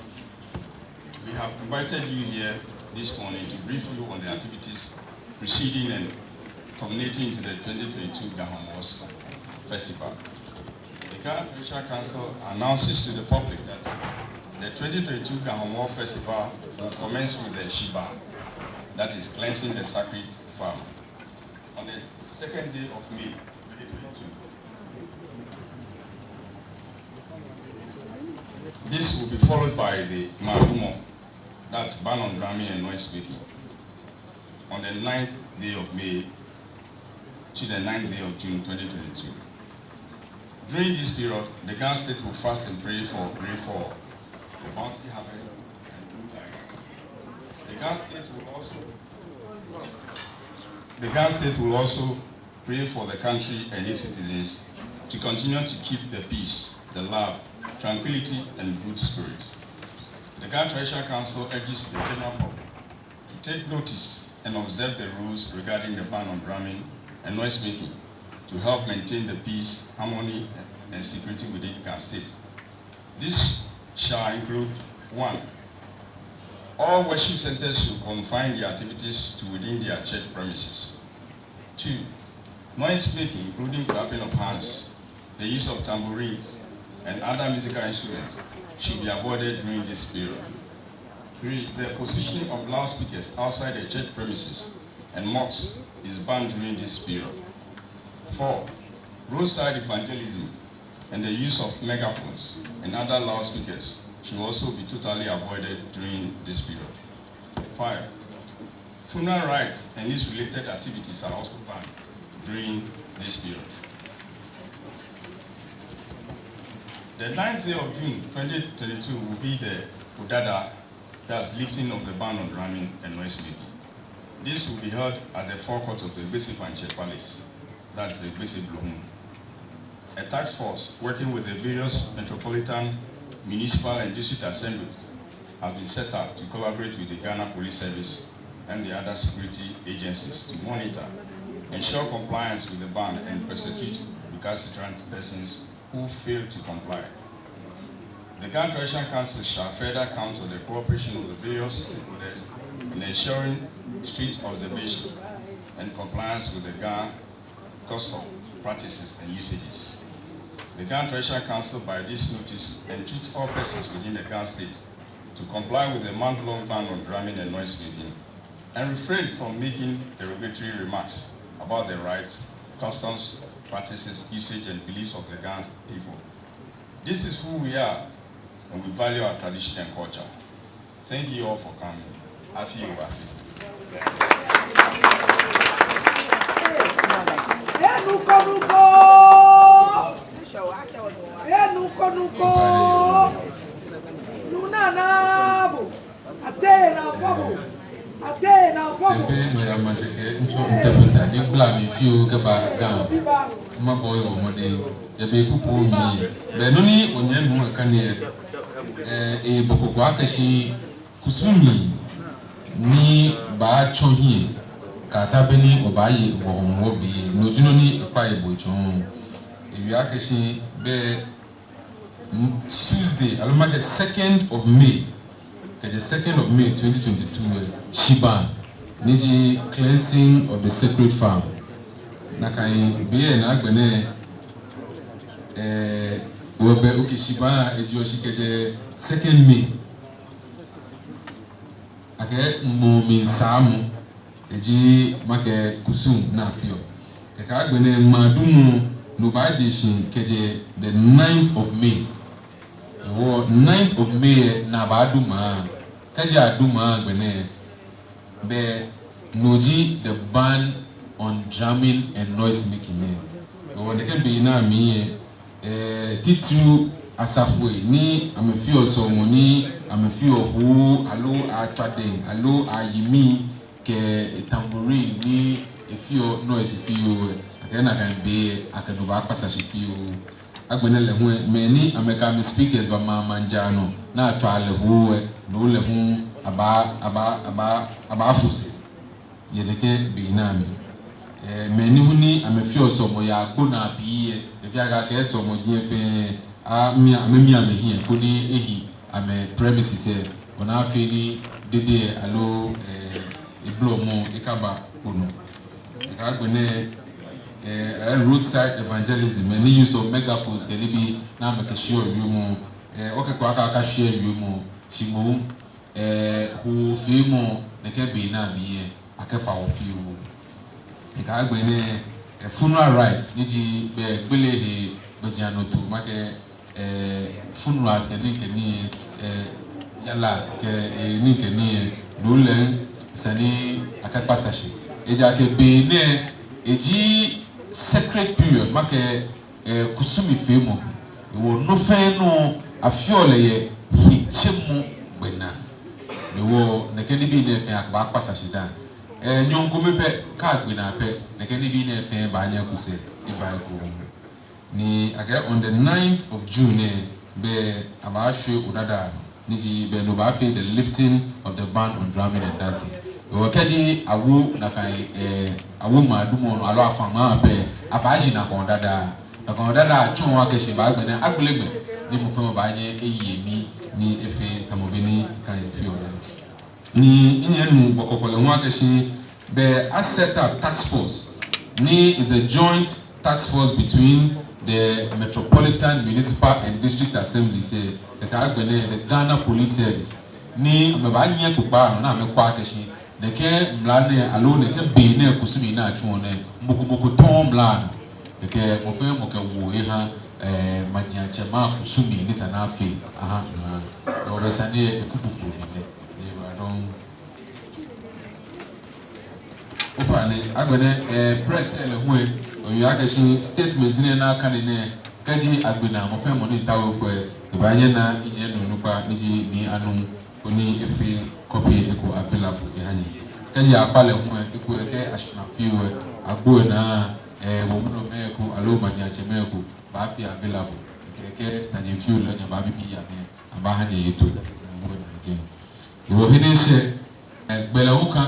We have invited you here this morning to brief you on the activities preceding and culminating to the twenty twenty-two Ga Hɔmɔwɔ Festival. The Ga Traditional Council announces to the public that the twenty twenty-two Ga Hɔmɔwɔ Festival will commence with the Shibaa, that is cleansing the sacred farm, on the second day of May twenty twenty-two. This will be followed by the Maadumɔ, that's ban on drumming and noise making, on the ninth day of May to the ninth day of June twenty twenty-two. During this period, the Ga State will fast and pray for rainfall, for bounty harvest, and good tidings. The Ga State will also, the Ga State will also pray for the country and its citizens to continue to keep the peace, the love, tranquility, and good spirit. The Ga Traditional Council urges the general public to take notice and observe the rules regarding the ban on drumming and noise making to help maintain the peace, harmony, and security within Ga State. This shall include, one, all worship centers should confine their activities to within their church premises. Two, noise making, including clapping of hands, the use of tambourines, and other musical instruments, should be avoided during this period. Three, the positioning of loudspeakers outside the church premises and mosques is banned during this period. Four, roadside evangelism and the use of megaphones and other loudspeakers should also be totally avoided during this period. Five, funeral rites and its related activities are also banned during this period. The ninth day of June twenty twenty-two will be the Odada, that's lifting of the ban on drumming and noise making. This will be held at the forecourt of the Gbese Pantsɛ Palace, that's the Gbese Blohum. A task force working with the various metropolitan, municipal and district assemblies has been set up to collaborate with the Ghana Police Service and the other security agencies to monitor, ensure compliance with the ban and prosecute recalcitrant persons who fail to comply. The Ga Traditional Council shall further count on the cooperation of the various stakeholders in ensuring strict observation and compliance with the Ga custom, practices and usages. The Ga Traditional Council by this notice entreats all persons within the Ga State to comply with the month-long ban on drumming and noise making and refrain from making derogatory remarks about the rights, customs, practices, usage and beliefs of the Ga people. This is who we are, and we value our tradition and culture. Thank you all for coming. Afi oo, afi. Enuko nuko. Enuko nuko. Nuna nabo. Atee naa fɔbɔ. Atee naa fɔbɔ. Sɛbe nɔyaa maŋtsɛ kɛ ŋtsɔ interpreter ni gbla mli fioo kɛba Ga. Mabɔ yɛ wɔmɔdɛŋ yɛ be kuku mli. Bɛ nɔ ni onyɛ nu akane yɛ, eh, ebɔ kɔkɔ akɛ shi kusum mli ni baatsɔ hiɛ kɛta be ni obaaye wɔ Hɔmɔwɔ be, no ji nɔ ni ekpa yɛ bo etsɔɔ. Ewie akɛ shi bɛ Tuesday, aloo makɛɛ second of May, kɛjɛ second of May twenty twenty-two, eh, shibaa, ni ji cleansing of the sacred farm. Nakai be lɛ naa agbɛnɛ, eh, wɔbɛ, okay, shibaa lɛ ejeɔ shishi kɛjɛ second May. Akɛ ŋmɔ mli saamɔ, eji makɛɛ kusum ni afeɔ. Kɛkɛ agbɛnɛ ŋmaadumɔ, no baaje shishi kɛjɛ the ninth of May. Hewɔ ninth of May lɛ ni abaadu ŋmaa. Kɛji adu ŋmaa agbɛnɛ, bɛ no ji the ban on drumming and noise making lɛ. Hewɔ nɛkɛ bei nɛɛ amli lɛ, eh, titri asafoi ni amɛfeɔ sɔlemɔ ni amɛfeɔ hoo aloo atswa dɛŋ aloo ayi mli kɛ tambourine ni efeɔ noise fioo lɛ, akɛ nakai bei lɛ akɛ no baakpasa shi fioo. Agbɛnɛ lɛ hu lɛ, mɛi ni amɛkɛ amɛ speakers bama maŋ jara nɔ ni atswaa lɛ hoo lɛ, no lɛ hu abaa, abaa, abaa, abaafo sɛɛ yɛ nɛkɛ bei nɛɛ amli. Eh, mɛi ni hu ni amɛfeɔ sɔlemɔ yɛ agbo naa pii lɛ, efeɔ akɛ sɔlemɔji lɛ fɛɛ, amɛ, amɛmia amɛhiɛ koni ehi amɛ premises lɛ, bɔ ni afee ni dede lɛ aloo, eh, eblɔmɔ lɛ ekaba kpo nɔ. Kɛkɛ agbɛnɛ, eh, eh, roadside evangelism, mɛi ni use-ɔ megaphones kɛ nibii ni amɛkɛshiɛɔ wiemɔ, eh, okɛ ko aka, akashiɛ wiemɔ, shi moŋ, eh, hoofeemɔ, nɛkɛ bei nɛɛ amli lɛ akɛfa wɔ fioo. Kɛkɛ agbɛnɛ, eh, funeral rites, ni ji bɛ gbele he gbɛjianɔtoo, makɛɛ, eh, funerals kɛ nii kɛ nii, eh, yara kɛ, eh, nii kɛ nii, no lɛ hu esa ni akɛkpasa shi. Ejaakɛ be nɛɛ, eji sacred period, makɛɛ, eh, kusumfeemɔ. Hewɔ nɔ fɛɛ nɔ afeɔ lɛ yɛ hetsemɔ gbɛnaa. Hewɔ nɛkɛ nibii nɛɛ fɛɛ akɛbaakpasa shi dã. Eh, nyɔɔŋ kome pɛ, kɛ agbe naa pɛ, nɛkɛ nibii nɛɛ fɛɛ baanyɛ aku sɛɛ eba ekoŋŋ. Ni akɛɛ on the ninth of June lɛ, bɛ abaashwie Odada, ni ji bɛ no baafee the lifting of the ban on drumming and dancing. Hewɔ kɛji awo nakai, eh, awo ŋmaadumɔ nɔ aloo afa ŋmaa pɛ, abaashi nakai Odada. Nakai Odada atsɔɔ akɛ shi baagbɛnɛ agbele gbɛ, ni mɔ fɛɛ mɔ baanyɛ eye mli, ni efee tamɔ bɔ ni kan efeɔ lɛ. Ni minyɛ minu bɔkɔɔkɔ lɛ hu akɛ shi bɛ a set up task force ni is a joint task force between the Metropolitan Municipal and District Assemblies, eh, kɛkɛ agbɛnɛ the Ghana Police Service. Ni amɛbaanyiɛ kpokpaa nɔ ni amɛkwɛ akɛ shi nɛkɛ mla nɛɛ aloo nɛkɛ be nɛɛ kusumii ni atsuɔ nɛɛ, mɔ ko mɔ ko tɔɔɔ mla nɔ. Kɛkɛ mɔ fɛɛ mɔ kɛwo eha, eh, maŋjiatsɛmɛi akusumii ni esa ni afee. Aha, aha. Ɔbɛ sane lɛ, ekuku ko ni lɛ. Eba dɔŋ. Ofainɛ, agbɛnɛ, eh, press lɛ hu lɛ, owie akɛ shi statement nɛɛ ni akane nɛɛ, kɛji agbe naa, mɔ fɛɛ mɔ ni taoɔ ekwɛ, ebaanyɛ ena enyɛ nɔ onukpa ni ji Nii Anum, koni efee copy lɛ eko available eha nyɛ. Kɛji akpa lɛ hu lɛ, eko lɛ kɛ ashuna fioo lɛ, agbo lɛ naa, eh, wulɔmɛi ko, aloo maŋjiatsɛmɛi ko, baafee available. Kɛ, kɛ saji fioo lɛ nyɛbaabi amɛ, abaaha nyɛ yɛ to. Wɔ naa jɛ. Wɔ he ni eshɛ, eh, gbɛ lɛ hu ka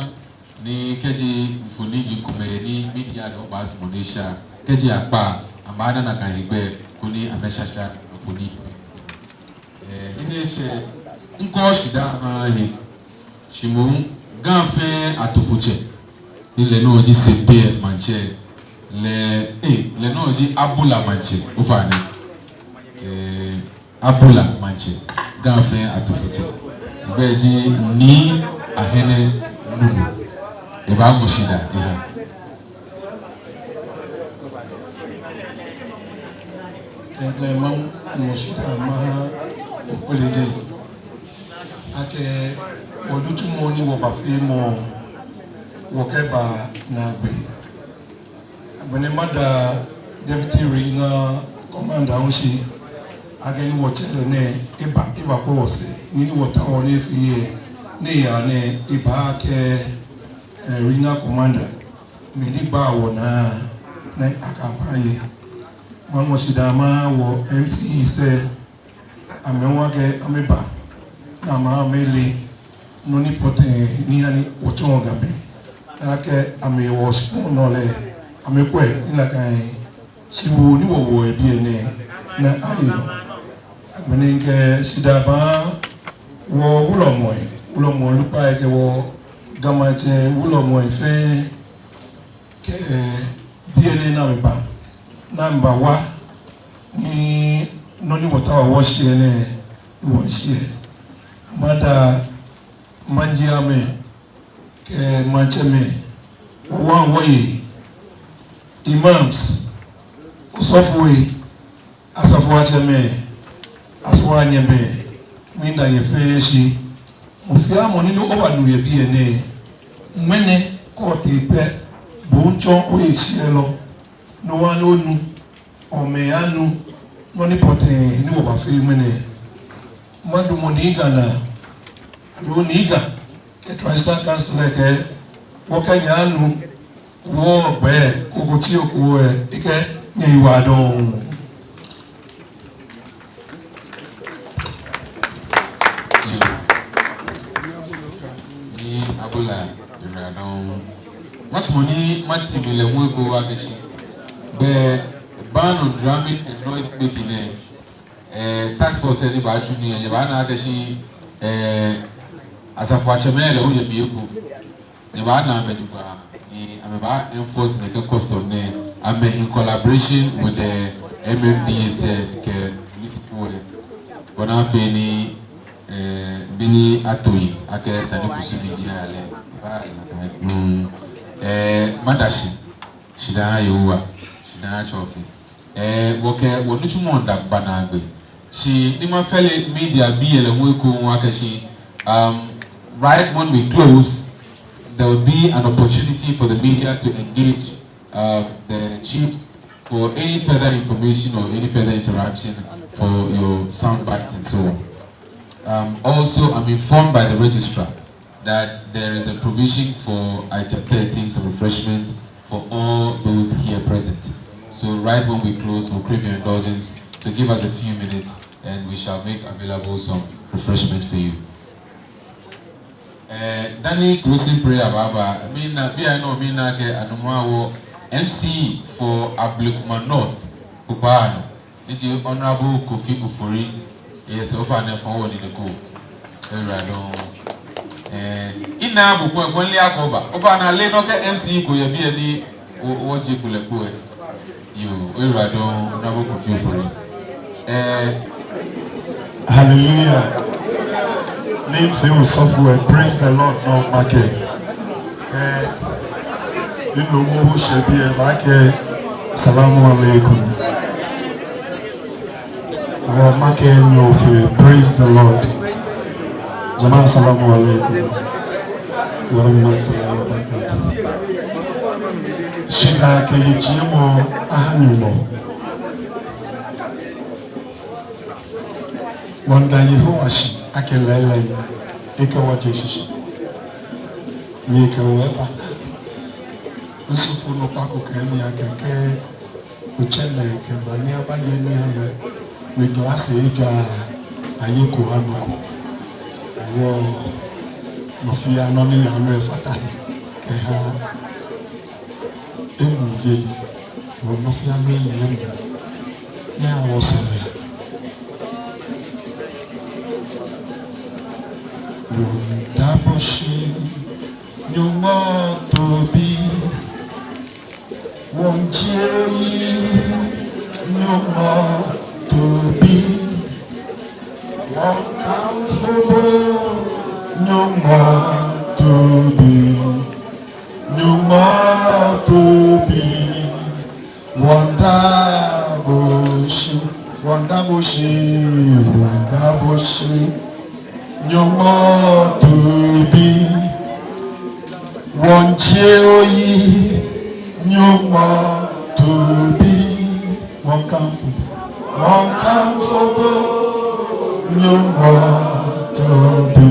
ni kɛji mfoniri ji komɛi ni media lɛ hu baasumɔ ni esha. Kɛji akpa, amɛbaana nakai hegbɛ koni amɛshasha mfoniri. Eh, he ni eshɛ, ŋkɔ shidaa maha he. Shi moŋ Ga fɛɛ atofotsɛ. Ni lɛ nɔŋŋ ji Sempe maŋtsɛ. Lɛ, eh, lɛ nɔŋŋ ji Abola maŋtsɛ. Ofainɛ. Eh, Abola maŋtsɛ, Ga fɛɛ atofotsɛ. Egbɛi ji Nii Ahene Nunu. Ebaaŋɔ shidaa eha. Klɛŋklɛŋ maŋɔ shidaa maha Ofe Kwele lɛ. Akɛ wɔ nitsumɔ ni wɔbafeemɔ, wɔkɛba naagbee. Agbɛnɛ mada Deputy Regional Commander hu shi, akɛ ni wɔtsɛ lɛ nɛɛ eba, ebakwɛ wɔsɛɛ, nii ni wɔtaoɔ ni efee lɛ, ni eya nɛɛ eba akɛ, eh, Regional Commander, mɛi ni gbaa wɔnaa nɛɛ akɛ amɛye. Maŋɔ shidaa maha wɔ M C Es lɛ, amɛ hu akɛ amɛba, ni amɛ, amɛle nɔ ni pɔtɛɛ ni hani wɔtsɔɔ Gamɛi. Ni akɛ amɛ wɔ shikpɔŋ nɔ lɛ, amɛkwɛ ni nakai shiwoo ni wɔwoɔ yɛ biɛ nɛɛ, ni aye nɔ. Agbɛnɛ ŋkɛ shidaa baha wɔ wulɔmɛi, wulɔmɛi onukpai kɛ wɔ Ga Maŋtsɛ wulɔmɛi fɛɛ, kɛ biɛ nɛɛ ni amɛba, ni amɛbawa, ni nɔ ni wɔtaoɔ wɔshiɛ nɛɛ, wɔshiɛ. Mada maŋjiamɛi, kɛ maŋtsɛmɛi, wɔwaŋ wɔyei, imams, osɔfoi, asafoiatsɛmɛi, asafoianyɛmɛi, miida nyɛ fɛɛ shi. Mɔ fɛɛ mɔ ni nɔ obaanu yɛ biɛ nɛɛ, ŋmɛnɛ kɛ otee pɛ, bo otsɔ ohe shiɛlɔ, no hewɔ ni onu, omɛi anu, nɔ ni pɔtɛɛ ni wɔbafee ŋmɛnɛ. Madumɔ Nii Ga naa, aloo Nii Ga kɛ Traditional Council lɛ kɛ, wɔkɛ nyɛ anu, wɔgbɛ, koko tsi oko lɛ, ekɛ nyɛ yi waa dɔŋŋ. Nii Abola, yi waa dɔŋŋ. Masumɔ ni mati mli lɛ hu eko akɛ shi, the ban on drumming and noise making lɛ, eh, task force lɛ ni baatsu nii lɛ, nyɛbaana akɛ shi, eh, asafoiatsɛmɛi lɛ hu yɛ mli eko. Nyɛbaana amɛ jogbaŋŋ, ni amɛbaa enforce nɛkɛ custom nɛɛ, amɛ in collaboration with the M M D S kɛ municipal lɛ. Bɔ ni afee ni, eh, bɔ ni ato yi, akɛ sane kusumii ji aya lɛ. Ba, mm, eh, mada shi, shidaa Yehowa, shidaa Tsɔfi. Eh, wɔkɛ wɔnitsumɔ daa gba naagbee. Shi ni mafee lɛ media bii lɛ hu eko hu akɛ shi, um, right when we close, there will be an opportunity for the media to engage, uh, the chiefs for any further information or any further interaction for your sound bites and so on. Um, also, I'm informed by the registrar that there is a provision for item thirteen, some refreshment for all those here present. So right when we close, we'll crave your indulgence to give us a few minutes and we shall make available some refreshment for you. Eh, dani closing prayer baaba, mina, bianɛ mina akɛ anumɔ wɔ M C for Ablekuma North, kpokpaa nɔ. Ni ji Honorable Kofi Ofori, eyɛ sɛɛ ofainɛ fɔŋ wɔ ni ne ko. Ewura dɔŋ. Eh, ina bo ko, ko le akɔba. Ofainɛ ale nɔ akɛ M C ko yɛ biɛ ni wɔ, wɔje kulɛ ko lɛ. Yoo, oyiwaladɔŋŋ, Honourable Kofi Ofori. Eh, hallelujah. Miifee osɔfo lɛ, praise the Lord, nɔ makɛɛ. Eh, ino mɔ hu shɛ biɛ, makɛɛ, salamu alaikum. Wɔmakɛɛ nyɛ ofee, praise the Lord. Jama'a, salamu alaikum wa rahmatullahi wa barakatuh. Shidaa kɛ yijiemɔ aha Nyɔŋmɔ. Wɔmiida Yehowa shi akɛ lɛɛlɛŋ ekɛ wɔ je shishi. Ni ekɛ wɔ eba. Osɔfo nɔ kpako kɛɛ mi akɛ kɛ otsɛ lɛ kɛba ni abaye nii amɛ, ni glass ejwa, aye ko anu ko. Wɔ nɔ fɛɛ nɔ ni yaa nɔ efata he kɛha emuu yeli. Wɔ nɔ fɛɛ nɔ eye emuu. Ni awɔ sɔlɛ. Wɔmiida bo shi, Nyɔŋmɔ Toobi. Wɔmiijie oyi, Nyɔŋmɔ Toobi. Wɔmiikamfo bo, Nyɔŋmɔ Toobi. Nyɔŋmɔ Toobi. Wɔmiida bo shi, wɔmiida bo shi, wɔmiida bo shi. Nyɔŋmɔ Toobi, wɔmiijie oyi, Nyɔŋmɔ Toobi, wɔmiikamfo, wɔmiikamfo bo, Nyɔŋmɔ Toobi,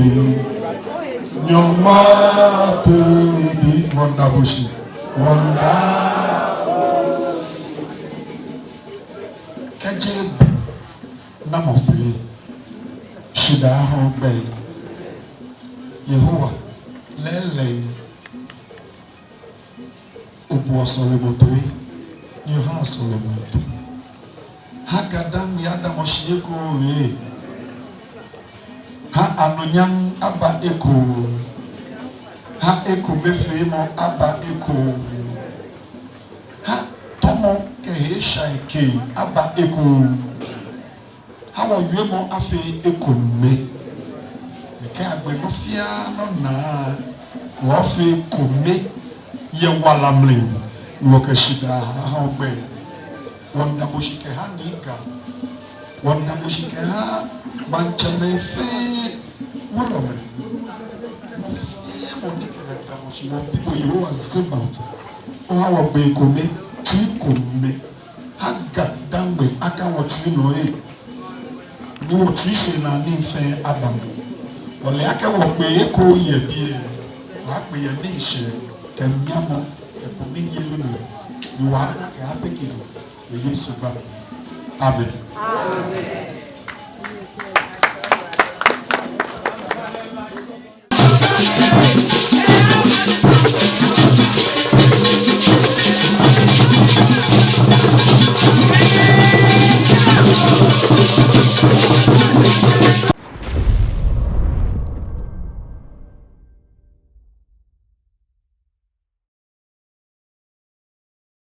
Nyɔŋmɔ Toobi, wɔmiida bo shi, wɔmiida. Kɛji ebu namɔ fɛɛ, shidaa aha ogbɛi. Yehowa, lɛɛlɛŋ, obuɔ sɔlemɔ toi, ni ohaa sɔlemɔ toi. Ha GaDaŋme adamɔ shi ekoŋŋ. Ha anunyam aba ekoŋŋ. Ha ekomefeemɔ aba ekoŋŋ. Ha tɔmɔ kɛ heshai kɛ aba ekoŋŋ. Ha wɔwiemɔ afee ekome. Ni kɛ agbe nɔ fɛɛ nɔ naa, wɔfee ekome yɛ wala mli, ni wɔkɛ shidaa aha ogbɛi. Wɔmiida bo shi kɛha Nii Ga. Wɔmiida bo shi kɛha maŋtsɛmɛi fɛɛ, wulɔmɛi. Mɔ fɛɛ mɔ ni kɛ lɛ da bo shi, wɔmiibi bo Yehowa Zebaot. Oha wɔ gbee kome, tsui kome. Ha GaDaŋme aka wɔtsui nɔ ee. Ni wɔtsuishwiei naa nii fɛɛ aba mli. Wɔle akɛ wɔkpe eko yɛ biɛ. Wɔkpe yɛ miishɛɛ kɛ nyamɔ kɛ kome yeli mli. Ni wɔna kɛ atekino yɛ Yesu gbɛi mli. Amen.